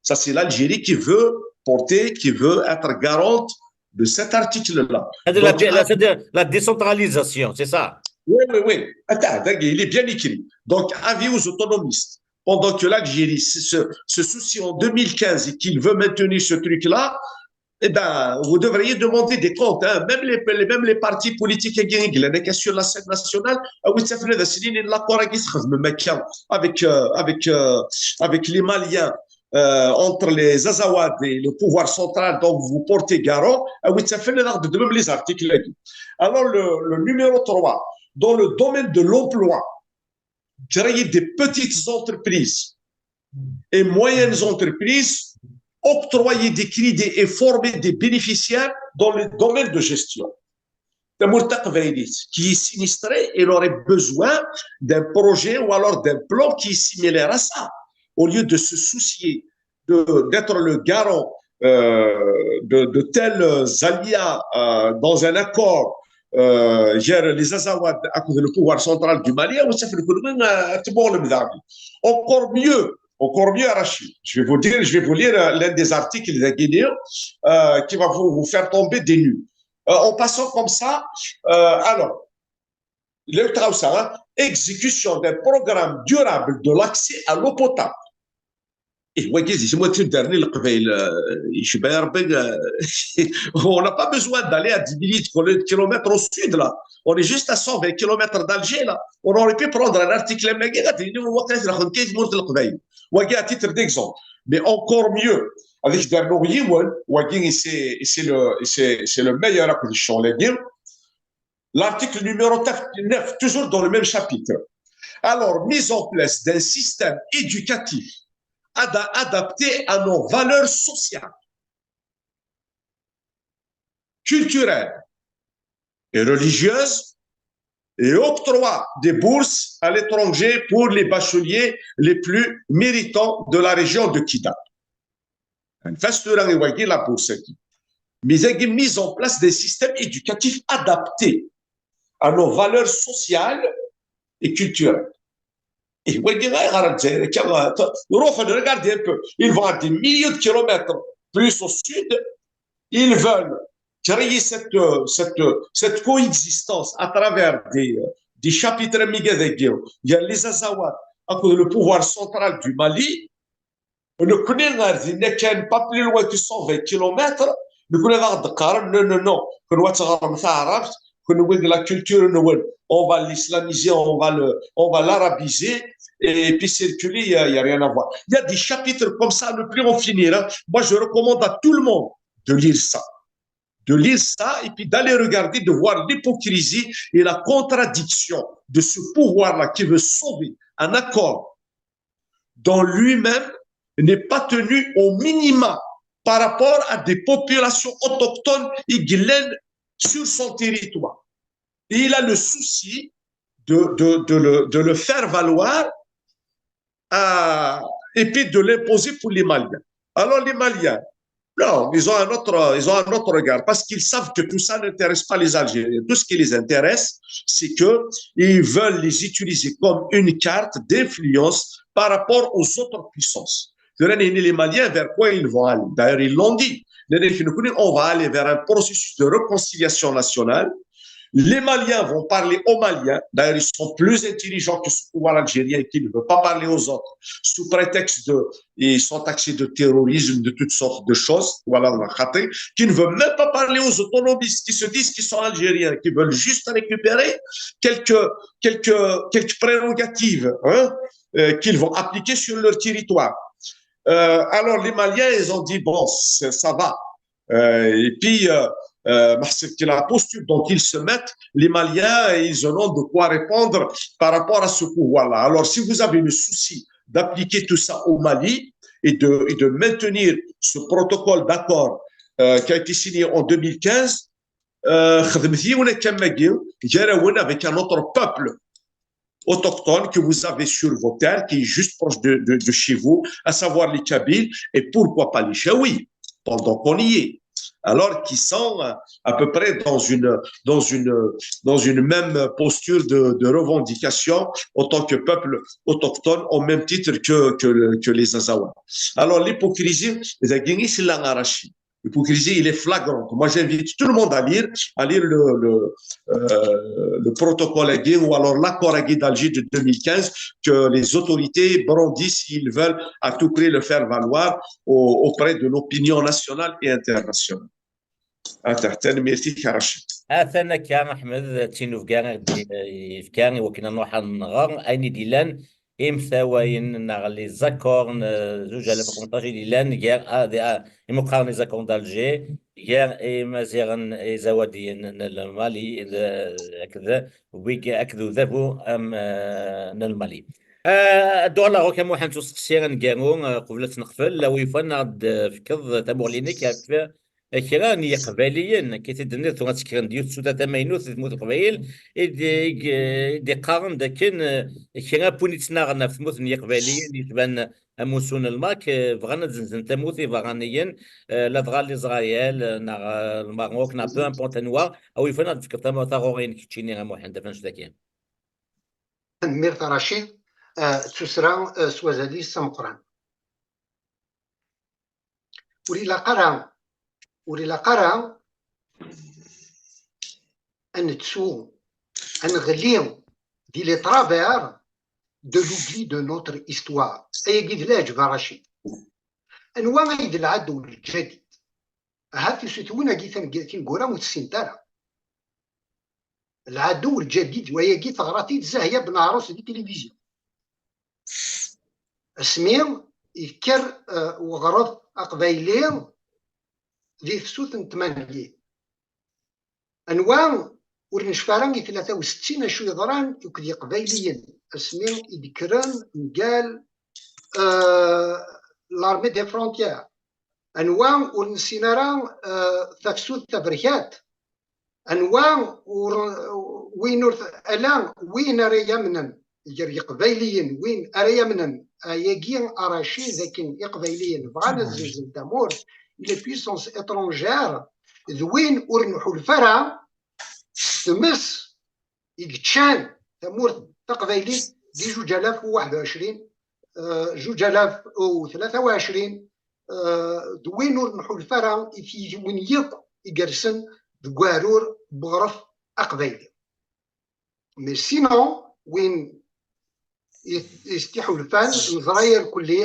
Ça, c'est l'Algérie qui veut porter, qui veut être garante de cet article-là. C'est-à-dire la, la, la, décentralisation, c'est ça? Oui, oui, oui. Attends, il est bien écrit. Donc, avis aux autonomistes. Pendant que l'Algérie se, se soucie en deux mille quinze et qu'il veut maintenir ce truc-là, eh ben, vous devriez demander des comptes. Hein. Même, les, les, même les partis politiques qui sont sur la scène nationale, l'accord avec, euh, avec, euh, avec les Maliens, euh, entre les Azawad et le pouvoir central, donc vous portez garant, euh, même les articles. Alors, le, le numéro trois, dans le domaine de l'emploi, créer des petites entreprises et moyennes entreprises, octroyer des crédits et former des bénéficiaires dans le domaine de gestion. Tamour taqbaylit qui est sinistré, il aurait besoin d'un projet ou alors d'un plan qui est similaire à ça, au lieu de se soucier de, d'être le garant euh, de, de tels aléas euh, dans un accord euh, les Azawad avec le pouvoir central du Mali, encore mieux, encore mieux, Rachid. Je vais vous dire, je vais vous lire euh, l'un des articles de Guinée euh, qui va vous, vous faire tomber des nues. Euh, en passant comme ça, euh, alors, le ça, hein, exécution d'un programme durable de l'accès à l'eau potable. Et on n'a pas besoin d'aller à dix mille kilomètres au sud, là. On est juste à cent vingt kilomètres d'Alger, là. On aurait pu prendre un article à titre d'exemple. Mais encore mieux, avec Darno Yiwen, c'est le, le meilleur acquisition, les L'article numéro neuf, toujours dans le même chapitre. Alors, mise en place d'un système éducatif ad adapté à nos valeurs sociales, culturelles et religieuses et octroi des bourses à l'étranger pour les bacheliers les plus méritants de la région de Kidal. Fastura iwagi la bourse-agi. Mais il y a une mise en place des systèmes éducatifs adaptés à nos valeurs sociales et culturelles. Et regardez un peu, ils vont à des milliers de kilomètres plus au sud, ils veulent créer cette, cette, cette coexistence à travers des, des chapitres. Il y a les Azawad, le pouvoir central du Mali, nekkni ar dinna kan, pas plus loin que cent vingt kilomètres, nekkni ad aɣ-d-qqaren non, non, non, kenwi ad teɣrem taɛrabt, kenwi la culture-nwen, on va l'islamiser, on va le, on va l'arabiser, et puis circuler, il y a, il y a rien à voir. Il y a des chapitres comme ça, ne plus en finir. Hein. Moi, je recommande à tout le monde de lire ça. De lire ça et puis d'aller regarder, de voir l'hypocrisie et la contradiction de ce pouvoir-là qui veut sauver un accord dont lui-même n'est pas tenu au minima par rapport à des populations autochtones et guilaines sur son territoire. Et il a le souci de, de, de, le, de le faire valoir euh, et puis de l'imposer pour les Maliens. Alors les Maliens, non, ils ont un autre, ils ont un autre regard parce qu'ils savent que tout ça n'intéresse pas les Algériens. Tout ce qui les intéresse, c'est qu'ils veulent les utiliser comme une carte d'influence par rapport aux autres puissances. Les Maliens, vers quoi ils vont aller? D'ailleurs, ils l'ont dit. On va aller vers un processus de réconciliation nationale. Les Maliens vont parler aux Maliens. D'ailleurs, ils sont plus intelligents que ce pouvoir algérien qui ne veut pas parler aux autres sous prétexte de, ils sont taxés de terrorisme, de toutes sortes de choses. Voilà, qui ne veut même pas parler aux autonomistes qui se disent qu'ils sont algériens, qui veulent juste récupérer quelques, quelques, quelques prérogatives hein, euh, qu'ils vont appliquer sur leur territoire. Euh, alors, les Maliens, ils ont dit, bon, ça va. Euh, et puis, euh, euh, la posture dont ils se mettent, les Maliens, ils en ont de quoi répondre par rapport à ce pouvoir-là. Alors, si vous avez le souci d'appliquer tout ça au Mali et de, et de maintenir ce protocole d'accord euh, qui a été signé en deux mille quinze, Euh, xedmet yiwen akka am wagi, gar-awen avec un autre peuple autochtone que vous avez sur vos terres, qui est juste proche de, de, de chez vous, à savoir les Kabyles, et pourquoi pas les Chaouis, pendant qu'on y est. Alors qu'ils sont euh, à peu près dans une, dans une, dans une même posture de, de revendication en tant que peuple autochtone, au même titre que, que, que les Azawa. Alors, l'hypocrisie, c'est la Rachid. L'hypocrisie, il est flagrant. Moi, j'invite tout le monde à lire, à lire le, le, euh, le protocole à Guy ou alors l'accord à Guy d'Alger de deux mille quinze que les autorités brandissent, s'ils veulent à tout prix le faire valoir au, auprès de l'opinion nationale et internationale. Atan, merci, Rachid. Atan akka, Ahmed, d tinubga i d-yefka i wakken ad nruḥ ad nɣer ayen i d-yellan imtawayen neɣ les accords n zuǧ alaf u xemṭac i d-yellan gar imuqaren les accords d'Alger, gar imaziɣen izawadiyen n Lmali akked wig akked udabu n Lmali. Dduɣ ɣer Muḥend s usteqsi aneggaru qbel ad t-neqfel, a wi yufan ad d-tefkeḍ tamuɣli-inek ɣef kra n Yiqbayliyen, akka i t-id-tenniḍ, tura ttekren-d yiwet tsuta tamaynut di tmurt n Leqbayel, i d-iqqaren d akken kra n win ittnaɣen ɣef tmurt n Yiqbayliyen yecban amussu n Lmerk, bɣan ad zenzen tamurt i iberraniyen, ladɣa Lezrayel neɣ Lmerruk neɣ peu importe anwa, a wi yufan ad d-tefkeḍ taɣuri-inek keččini a Muḥend ɣef annect-agi. Tanemmirt a Racid. Tuttra s wazal-is ameqqran. Ur ilaq ara ur ilaq ara ad nettu ad neɣli di les travers de l'oubli de notre histoire. Ayagi d leɛǧeb a Racid. Anwa ay d lɛadu lǧadid? Ahat tusut win-agi tineggura ur tessint ara. Lɛadu lǧadid, wayagi teɣra-t-id Zahya Benaɛrus di tilivizyu. Asmi yekker weɣref aqbayli di tefsut n tmanyin. Anwa ur necfi ara i tlata u settin acu yeḍran akked Yiqbayliyen asmi i d-kkren mgal l'armée des frontières? Anwa ur nessin ara tafsut taberkat? Anwa ur win ur ala win ara yamnen gar Yiqbayliyen, win ara yamnen ayagi a Racid akken Iqbayliyen bɣan ad zzenzen tamurt i les puissances étrangères, d win ur nḥulfa ara s tmes i yeččan tamurt taqbaylit di zuǧ alaf u waḥed u ɛecrin, zuǧ alaf u tlata u ɛecrin, d win ur nḥulfa ara i tiyitiwin yakk i yersen deg uɛrur n weɣref aqbayli. Mais sinon, win i s-t-iḥulfan, neẓra irkelli,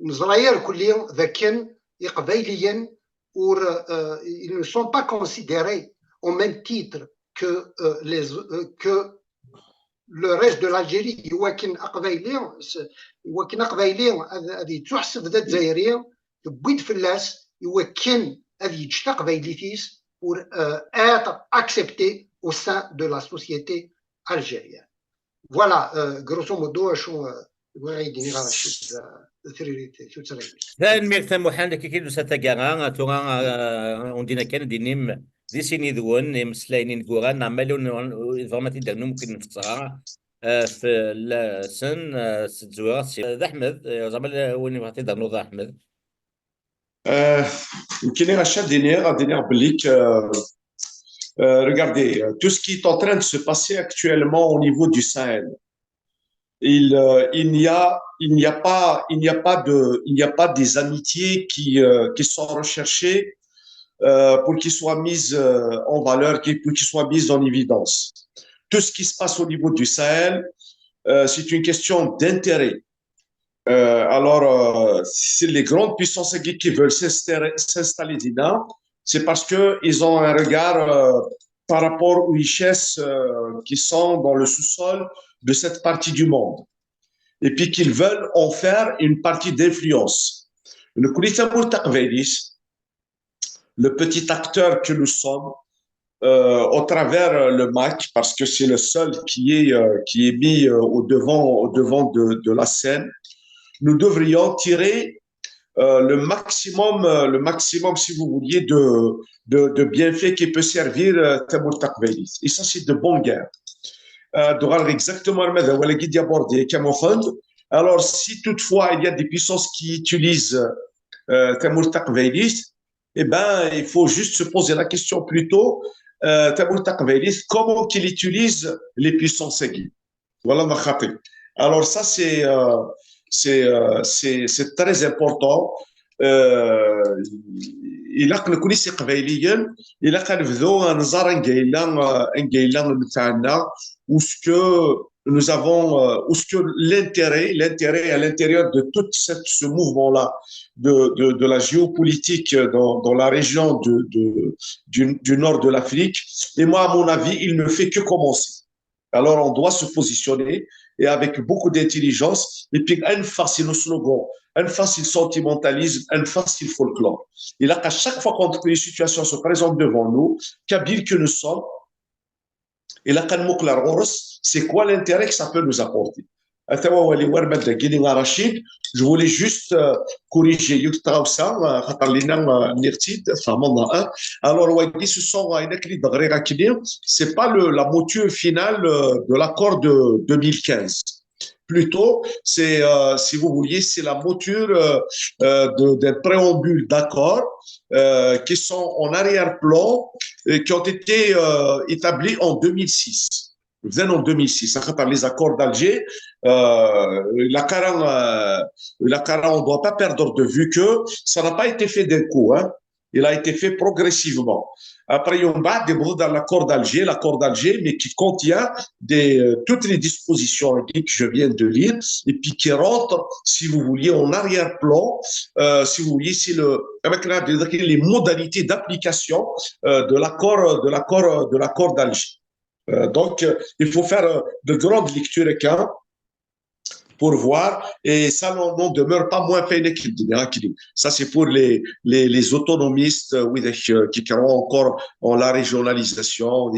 neẓra irkelli d akken Iqbayliyen ur, ils ne sont pas considérés au même titre que les que le reste de l'Algérie. Iwakken aqbayli, iwakken aqbayli ad yettuḥseb d azzayri, tewwi-d fell-as iwakken ad yeǧǧ taqbaylit-is pour être accepté au sein de la société algérienne. Voilà, grosso modo acu bɣiɣ ad d-iniɣ ɣef tririt tuttririt. Tanemmirt a Muḥend, akka i d-tusa taggara. Tura undin akken ad d-inim di sin yid-wen imeslayen ineggura neɣ ma lun tebɣam ad t-id-ternum akken nfeṣṣer fell-asen s tezwira. D Aḥmed, zeɛma win yebɣa ad t-id-ternuḍ a Aḥmed? Nekkini acu ad d-iniɣ, ad d-iniɣ belli regardez tout ce qui est en train de se passer actuellement au niveau du Sahel. Il n'y a il n'y a pas il n'y a pas de il n'y a pas des amitiés qui qui sont recherchées pour qu'ils soient mises en valeur, pour qu'ils soient mises en évidence. Tout ce qui se passe au niveau du Sahel, c'est une question d'intérêt. Alors, c'est les grandes puissances qui veulent s'installer dedans, c'est parce qu'ils ont un regard par rapport aux richesses qui sont dans le sous-sol de cette partie du monde, et puis qu'ils veulent en faire une partie d'influence. Le petit acteur que nous sommes, euh, au travers le MAK, parce que c'est le seul qui est, euh, qui est mis euh, au devant, au devant de, de, la scène, nous devrions tirer euh, le maximum, euh, le maximum, si vous vouliez, de, de, de bienfaits qui peut servir euh, Tamour Takbailit. Et ça, c'est de bonne guerre. Euh, donc, alors, exactement, voilà, Guy Diabordier, Cameron. Alors, si toutefois il y a des puissances qui utilisent euh, Tamour Takbailit, eh ben, il faut juste se poser la question plutôt, euh, Tamour Takbailit, comment qu'il utilise les puissances aiguës. Voilà ma khaté. Alors ça, c'est euh, c'est euh, c'est très important. Euh, il a que nous connaissons les Iqbayliyen, il a qu'un vdo, un zar, un gaïlan, un gaïlan, où ce que nous avons, euh, où ce que l'intérêt, l'intérêt à l'intérieur de tout cette, ce mouvement-là, de, de, de la géopolitique dans, dans la région de, de, du, du nord de l'Afrique. Et moi, à mon avis, il ne fait que commencer. Alors, on doit se positionner et avec beaucoup d'intelligence. Et puis, une face, c'est le slogan. Une face, c'est le sentimentalisme. Une face, c'est le folklore. Et là, à chaque fois que les situations se présentent devant nous, Kabyles que nous sommes, et là, c'est quoi l'intérêt que ça peut nous apporter? Rachid, je voulais juste euh, corriger une chose, euh, alors, ce sont, euh, c'est pas le, la mouture finale euh, de l'accord de deux mille quinze. Plutôt, c'est, euh, si vous voulez, c'est la mouture euh, euh, de- d'un préambule d'accord euh, qui sont en arrière-plan et qui ont été euh, établis en deux mille six. Venant en deux mille six, hein, par les accords d'Alger, euh, la Cara, euh, la Cara, on ne doit pas perdre de vue que ça n'a pas été fait d'un coup, hein. Il a été fait progressivement. Après, on va dans l'accord d'Alger, l'accord d'Alger, mais qui contient des, euh, toutes les dispositions que je viens de lire, et puis qui rentre, si vous voulez, en arrière-plan, euh, si vous voulez, c'est le, avec la, les modalités d'application euh, de l'accord, de l'accord, de l'accord d'Alger. Euh, donc, euh, il faut faire euh, de grandes lectures quand pour voir, et ça n'en demeure pas moins fait. Ça, c'est pour les, les, les autonomistes euh, qui croient encore en la régionalisation,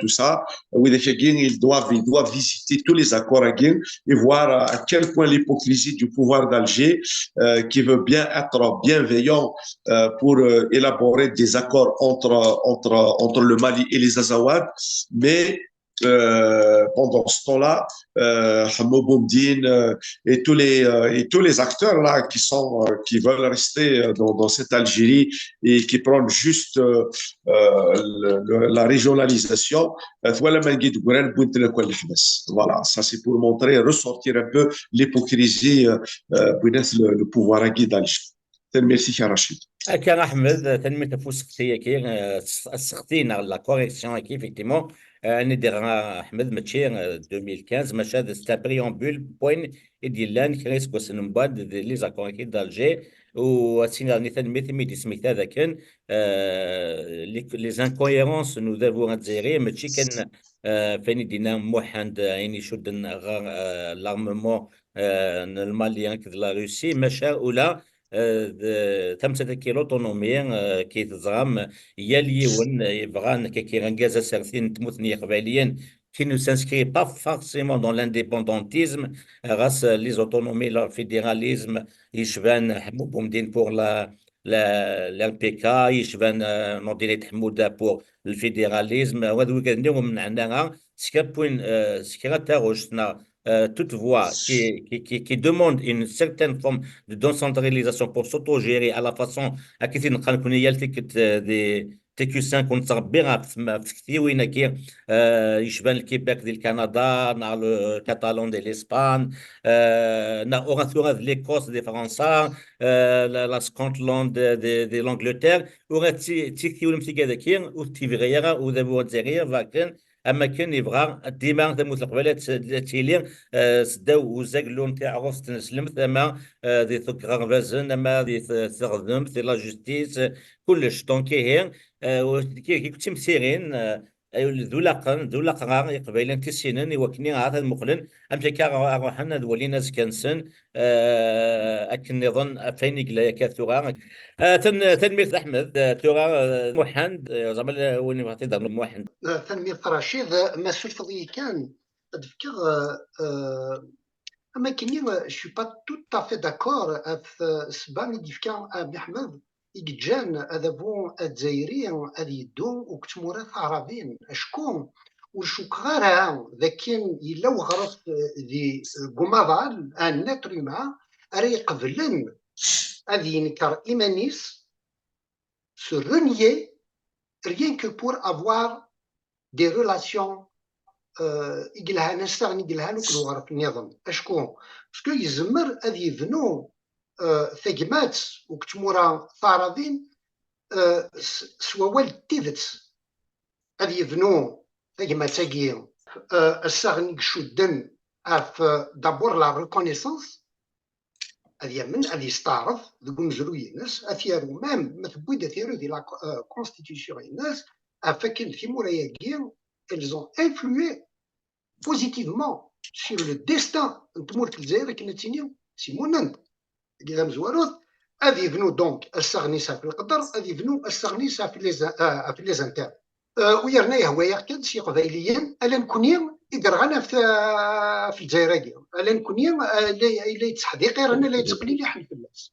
tout ça. Ils doivent, ils doivent visiter tous les accords et voir à quel point l'hypocrisie du pouvoir d'Alger, euh, qui veut bien être bienveillant euh, pour euh, élaborer des accords entre, entre, entre le Mali et les Azawad, mais euh, pendant ce temps-là, euh, Hamoud Boumdine euh, et tous les euh, et tous les acteurs là qui sont euh, qui veulent rester euh, dans, dans cette Algérie et qui prennent juste euh, euh, le- le- la régionalisation. Euh, voilà, voilà, ça c'est pour montrer, ressortir un peu l'hypocrisie euh, euh, le, le pouvoir acquis d'Alger. Merci, Rachid. Akka, Ahmed, tanemmirt ɣef useqsi-agi, euh, aseqsi neɣ la correction-agi, effectivement. Euh, ad d-iniɣ, Ahmed, mačči euh, deux mille quinze, maca c'est un préambule, point, i d-yellan kra iseggasen mbeɛd, d les accords-agi d'Alger, u ad s-iniɣ tanemmirt imi d-yesmekta d akken euh, les, les incohérences n udabu azzayri, mačči kan euh, f wayen i d-yenna Muḥend, euh, ayen icudden ɣer euh, l'armement euh, n Lmali akked la Russie, maca ula euh, d tamsalt-agi, l'autonomie, euh, ki teẓram, yal yiwen yebɣa nekk-agi argaz aserti n tmurt n Yiqbayliyen, qui ne s'inscrit pas forcément dans l'indépendantisme, ɣas euh, les autonomies, le fédéralisme, yecban Hamoud Boumdine pour la, la, l'R P K, yecban euh, Nourdine Aït Hamouda pour le fédéralisme, wa d wigad-nni ur mneɛen ara s kra n win, euh, s kra n taɣect neɣ euh, toute voix qui, qui, qui, qui demande une certaine forme de décentralisation pour s'autogérer à la façon akken i t-id-neqqar nekkni yal tikkelt euh, di T Q cinq, ur nettrebbi ɣef tm- ɣef tektiwin-agi euh, yecban le Québec di le Canada, neɣ le Catalan di l'Espagne, euh, neɣ uɣa tura d l'Écosse di Fransa, euh, la, la Scotland di, di, di l'Angleterre, uɣa d ti- d tiktiwin am tigad-agi ur t-yebɣi ara udabu azzayri, akken am akken yebɣa dima tamurt n Leqbayel ad t- ad tili euh, seddaw uzaglu n tiɛruft n slemt, ama euh, di tɣerbazen, ama di t- teɣdemt, di la justice, kullec. Donc ihi euh, u- ki- ki- d timsirin euh, d ulaqen, d ulaqra Iqbayliyen ad t-issinen i wakken ad muqlen amek akka ara ruḥen ad walin azekka-nsen euh, akken nniḍen ɣef wayen i yella akka tura. Euh, tan- Tanemmirt Ahmed, euh, tura euh, Muḥend, euh, zeɛma win yebɣa ad t-id-rnu Muḥend. Tanemmirt Racid, ma tessuffɣeḍ-iyi kan ad d-fkeɣ euh, euh, Am akken-nni, je suis pas tout à fait d'accord ɣef, euh, ssebba i d-yefka, euh, Miḥmed, i yeǧǧan adabu azzayri ad yeddu deg tmura taɛrabin. Acku ur cukkeɣ ara d akken yella weɣref, euh, di, deg umaḍal, un être humain, ara iqeblen ad yenker iman-is, se renier, rien que pour avoir des relations, euh, i yelhan, assaɣen i yelhan akked uɣref nniḍen. Acku, parce que yezmer ad yebnu, euh, tagmat deg tmura taɛrabin, euh, s, s wawal n tidet. Ad yebnu tagmat-agi, euh, assaɣen i icudden ɣef, euh, d'abord la reconnaissance, ad yamen, ad yesteɛref deg umezruy-ines, ad t-yaru, même ma tewwi-d ad t-yaru di la co-, euh, constitution-ines, ɣef wakken timura-agi, elles ont influé positivement sur le destin n tmurt n Lezzayer, akken ad tini, si munent, deg tamezwarut, ad yebnu donc assaɣen-is ɣef leqder, ad yebnu assaɣen-is ɣef les, euh, ɣef les intérêts. Euh, u yerna yehwa-yaɣ kan s Yiqbayliyen, ala nekni i yerɣan ɣef, ɣef Lezzayer-agi, ala nekni, euh, la, la yetteḥdiqiren, la yettqelliḥen fell-as.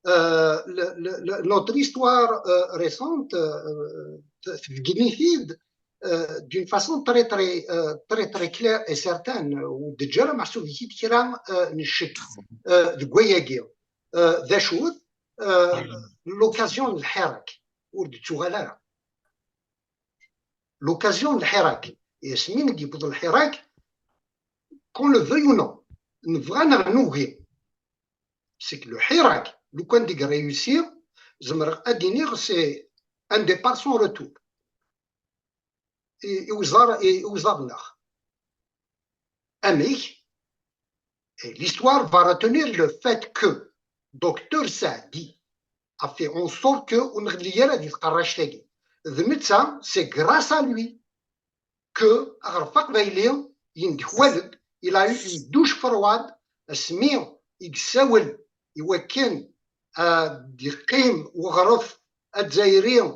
Euh, le, le, le, notre histoire, euh, récente, euh, t-, tbeggen-it-id, euh, d'une façon très, très, euh, très, très claire et certaine, ur d-teǧǧa ara meḥsub-ik-id kra, euh, n ccek, euh, deg wayagi. Euh, d acu-t? Euh, l'occasion n lḥirak, ur d-tuɣal ara. L'occasion n lḥirak. Et asmi i d-yewweḍ lḥirak, qu'on le veuille ou non, nebɣa neɣ nugi, c'est que le Hirak, lukan deg réussi, zemreɣ ad iniɣ c'est un départ sans retour. I, i uẓar, i, i uẓar-nneɣ. Amek? Et l'histoire va retenir le fait que docteur Saadi a fait en sorte que ur nɣelli ara di tqerract-agi. D netta, c'est grâce à lui que aɣref aqbayli yendekwal-d, il a eu une douche froide, asmi i yessawel i wakken ad d-iqqim weɣref azzayri, euh,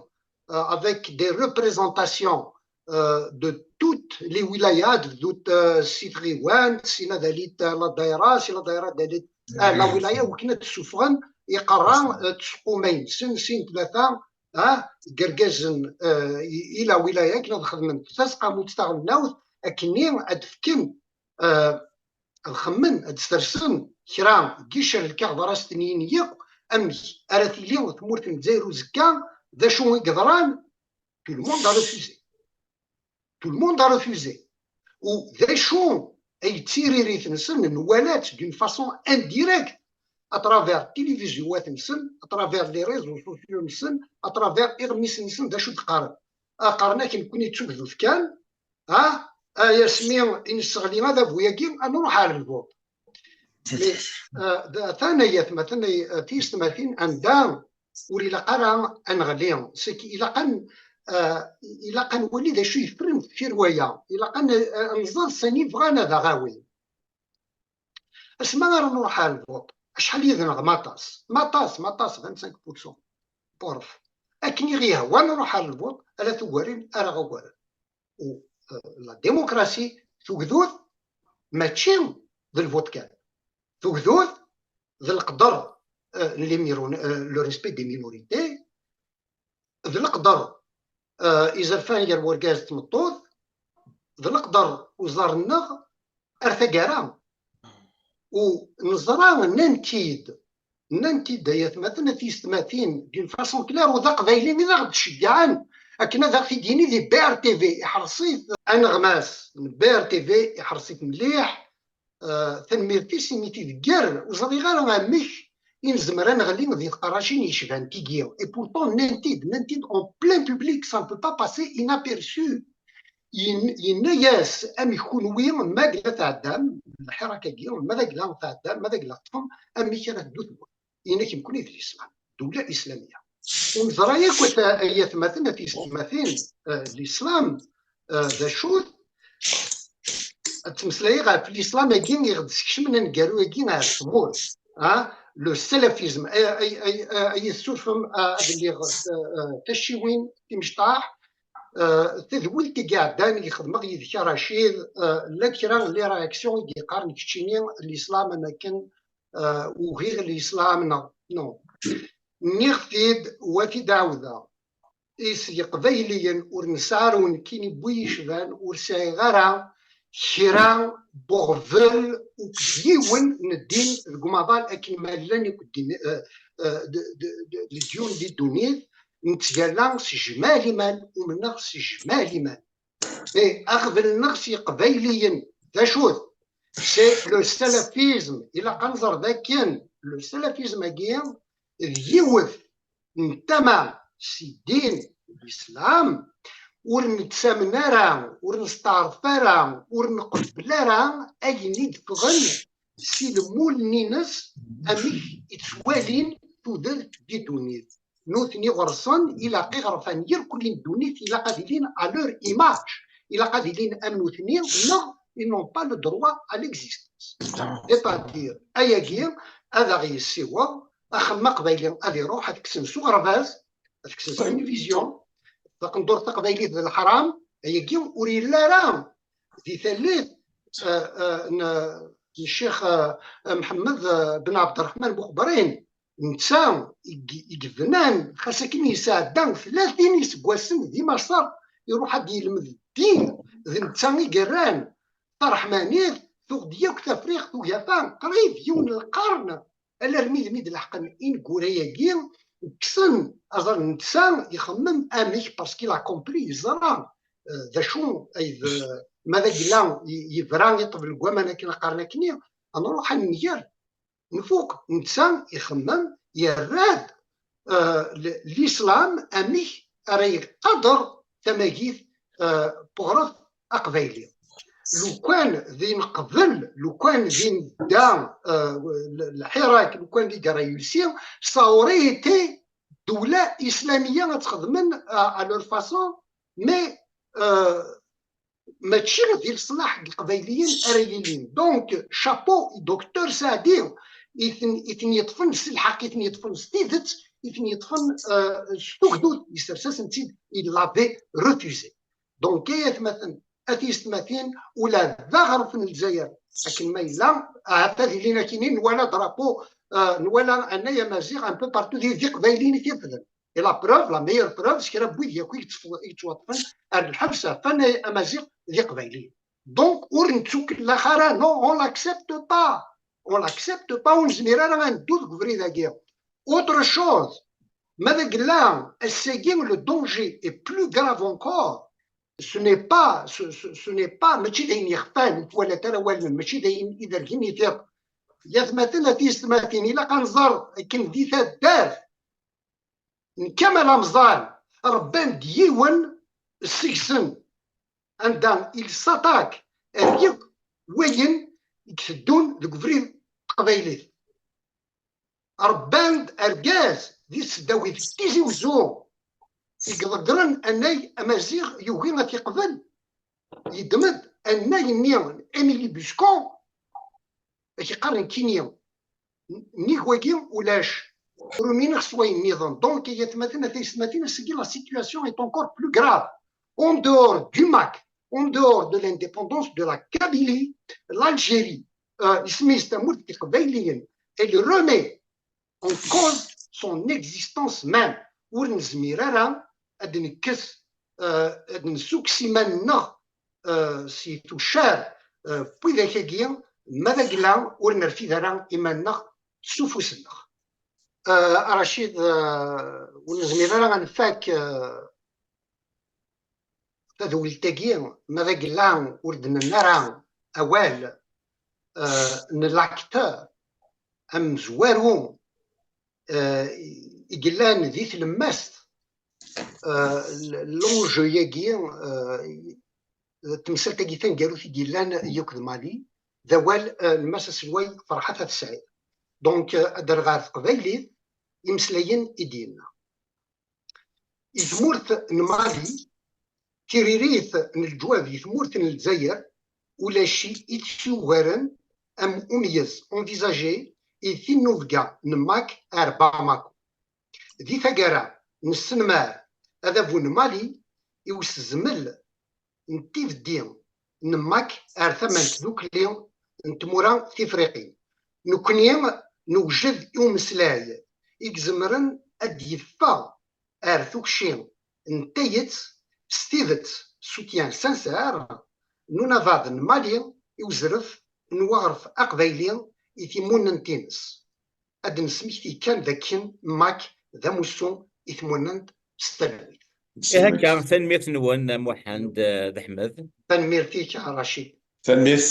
avec des représentations, euh, de toutes les wilayat, d, euh, si tɣiwant, si tnaḍalit, euh, la daïra, si la daïra tnaḍalit, euh, la wilaya, wakken ad d-ssufɣen iqerra, euh, n tseqqumayin-nsen, sin tlata, ah, n yergazen, euh, i, i la wilaya, akken ad xedmen taseqqamut taɣelnawt, akkenni ad d-fken, euh, ad xemmen, ad d-ssersen kra n yiccer n lkaɣeḍ ara s-ten-yini yakk amek ara tili tmurt n Lezzayer uzekka, d acu i yeḍran, tout le monde a refusé. Tout le monde a refusé. U d acu ay d tiririt-nsen, nwala-tt d'une façon indirecte à travers télévision-wat-nsen, à travers les réseaux sociaux-nsen, à travers iɣmisen-nsen, d acu d-qqaren? A qqaren-ak nekkni d tugdut kan, ha, ay asmi i nesseɣli adabu-agi, ad nruḥ ar lbuṭ. Mais, euh, d-, atan ay atmaten, ay, euh, tiyessetmatin, anda ur ilaq ara ad neɣli. C'est que ilaq ad n-, euh, ilaq ad nwali d acu yeffren deffir waya. Ilaq ad n-, ad nẓer sani bɣan ad aɣ-awin. Asma ara nruḥ ar lbuṭ, acḥal yid-neɣ maṭas, maṭas, maṭas, vingt-cinq pour cent. Borf. Akken i ɣ-yehwa nruḥ ar lbuṭ, ala tugarin ara ɣ-ugaren. U, euh, la démocratie, tugdut, mačči d lbuṭ kan. Tugdut, d leqder, euh, n les miro-, euh, le respect des minorités, d leqder, euh, izerfan gar wergaz d tmeṭṭut, d leqder uẓar-nneɣ ar taggara. U neẓra, nnan-t-id, nnan-t-id ay atmaten, a tiyessetmatin, d'une façon claire, u d aqbayli i d aɣ-d-ceggɛen akken ad aɣ-t-id-yini di B R T V, iḥreṣ-it aneɣmas n B R T V, iḥreṣ-it mliḥ, euh, tanemmirt-is imi t-idegger, ur ẓriɣ ara amek i nezmer ad neɣli di tqerracin yecban tigi. Et pourtant, nnan-t-id, nnan-t-id en plein public, ça ne peut pas passer inaperçu. Yen-, yenna-yas, amek kunwi, ma d la tɛeddam lḥirak-agi, ma d la tɛeddam, ma d la teṭṭfem, amek ara teddu tmurt? Yenna-k nekkni d l'islam, dewla islamiyya. U neẓra yakk, ay atmaten, a tiyessetmatin, euh, l'islam, euh, d acu-t? Ad ttmeslayeɣ ɣef l'islam-agi i ɣ-d-skecmen aneggaru-agi ɣer tmurt. Ah, le salafisme. Ay, ay, ay, ay, ay tessurfem, ah, ad lliɣ, ah, ah, tacciwin timecṭaḥ, Euh, tadwilt i iɛeddan i xedmeɣ yid-k a Racid, euh, llant kra n les réactions i d-yeqqaren keččini l'islam am akken, euh, ugiɣ l'islam neɣ non. Nniɣ-t-id, wa t-id-ɛawdeɣ. Is Yeqbayliyen ur nesɛi ara nekkini n wi yecban, ur sɛiɣ ara kra n uɣbel akked yiwen n ddin deg umaḍal akken ma llan akk ddin, eh, eh, d-, d-, d-, ledyun di ddunit, nettgalla s jmaɛ liman, umneɣ s jmaɛ liman. Mais aɣbel-nneɣ s Yeqbayliyen, d acu-t? C'est le salafisme. Ilaq ad nẓer d akken le salafisme-agi d yiwet n tama si ddin n l'islam, ur nettamen ara, ur nesteɛref ara, ur nqebbel ara ayen i d-ffɣen si lmul-nni-ines, amek i ttwalin tudert di ddunit. Nutni ɣer-sen, ilaq iɣerfan irkelli n ddunit, ilaq ad ilin à leur image, ilaq ad ilin am nutni, neɣ ils n'ont pas le droit à l'existence. C'est-à-dire, ayagi ad aɣ-yessiweḍ axemmem aqbayli ad iruḥ, ad t-kksen s uɣerbaz, ad t-kksen s télévision, taqendurt taqbaylit d leḥram, ayagi ur yelli ara di tallit, eh, eh, n, n Ccix, eh, Mḥemmed, eh, Ben Ɛebderreḥman Buxebrin, netta i g-, i yebnan, xas akken yesɛedda tlatin iseggasen di Maṣer, iruḥ ad yelmed ddin, d netta i yerran taṛeḥmanit, tuɣ-d yakk Tafriqt Ugafa qrib yiwen n lqern, alarmi d mi d-leḥqen ineggura-agi, kksen aẓar netta ixemmem amek, parce qu'il a compris, yeẓra, eh, d acu ay d, ma d agla i-, yebra i ṭṭbel n waman akken qqaren akkenni, ad nruḥ ad nger, nfuk, netta ixemmem, yerra-d, eh, l-, l'islam amek ara yeqader tamagit, eh, n uɣref aqbayli. Lukan d i neqbel, lukan d i nedda, eh, l-, lḥirak, lukan d i réussi, ça aurait été ddewla islamiyya ad txedmen, eh, à leur façon, mais, eh, mačči di leṣlaḥ n Yeqbayliyen ara yilin. Donc, chapeau i Docteur Saɛdi, i ten-, i ten-yeṭṭfen s lḥeqq, i ten-yeṭṭfen s tidet, i ten-yeṭṭfen, eh, s tugdut, yessers-asen-tt-id, il l'avait refusé. Donc, ay atmaten, a tiyessetmatin, ula d aɣref n Lezzayer, akken ma yella, ahat ad ilin akkin nwala drapeau, eh, nwala annay amaziɣ un peu partout, d, d Iqbayliyen i t-irefden. Et la preuve, la meilleure preuve, c'est kra n wid yakk i yettf-, i yettwaṭṭfen ar lḥebs ɣef annay amaziɣ d Iqbayliyen. Donc, ur nettukellex ara, non, on l'accepte pas. On l'accepte pas, ur nezmir ara ad neddu deg ubrid-agi. Autre chose, ma d agella, ass-agi, le danger est plus grave encore. Ce n'est pas, ce, ce, ce n'est pas, mačči d ayen yexfan, ur twalaḍ ara wallen, mačči d ayen idergen i tiṭ. Yatmaten, a tiyessetmatin, ilaq ad nẓer akken di taddart n Kamal Amẓan, rebban-d yiwen seg-sen, anda il s'attaque ar yakk wayen i iteddun deg ubrid n teqbaylit. Rebban-d argaz di tesdawit n Tizi Wezzu i iḍeggren annay amaziɣ yugi ad t-iqbel. Yeddem-d annay-nni n Émilie Buscon, ak-iqqar nekkini, nnig wagi ulac, ur umineɣ s wayen nniḍen. Donc, ay atmaten, a tiyessetmatin, ass-agi, la situation est encore plus grave. En dehors du MAK, en dehors de l'indépendance de la Kabylie, l'Algérie, euh, isem-is tamurt n Iqbayliyen, elle remet en cause son existence même. Ur nezmir ara ad nekkes, euh, ad nsukkes iman-nneɣ, euh, si tuccar, euh, n widak-agi, ma d agella ur nerfid ara iman-nneɣ s ufus-nneɣ. Euh, a Racid, euh, ur nezmir ara ad nfak, euh, tadwilt-agi, ma d agella ur d-nenn ara awal, euh, n l'acteur amezwaru, euh, i yellan di tlemmast, euh, l-, l'enjeu-agi, euh, temsalt-agi taneggarut i yellan yakk d Mali, d awal, euh, n Mass aselway Ferḥat At Sɛid. Donc, euh, ad d-rreɣ ɣer teqbaylit, imeslayen i d-yenna. I tmurt n Mali, tiririt n leǧwab i tmurt n Lezzayer, ulac i tt-yugaren am umeyyez, envisagé, i tinnubga n MAK ar Bamako. Di taggara, nessenmar adabu n Mali, i usezmel n tibeddi n Mac ar tama n tdukli n tmura tifriqin. Nekni newjed i umeslay i izemren ad d-yeffeɣ ar tukci n tayet s tidet, soutien sincère n unabaḍ n Mali i uzref n uɣref aqbayli i timunent-ines. Ad d-nesmekti kan d akken Mac d amussu i tmunent s talwit. Ihi akka, tanemmirt-nwen, a Muḥend, eh, d Ḥmed. Tanemmirt-ik, a Racid. Tanemmirt.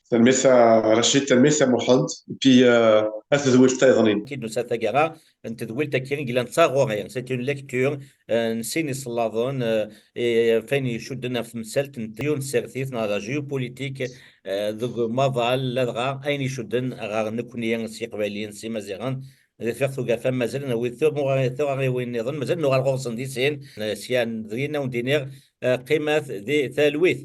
Tanemmirt a Racid, tanemmirt a Muḥend. Et puis, euh, a tedwilt tayeḍnin. Ki d-nusa taggara n tedwilt-agi i yellan d taɣuri, c'est une lecture, euh, n sin isellaḍen, euh, et, euh, f ayen icudden ɣef temsalt n tsertit neɣ la géopolitique, euh, deg umaḍal, ladɣa ayen icudden ɣer nekni s Yiqbayliyen, s Imaziɣen, deg tefriqt ugafa, mazal nawi tuɣ-, tuɣariwin nniḍen, mazal nuɣal ɣur-sen di sin, eh, sya d ayen awen-d-iniɣ, eh, qqimet di talwit.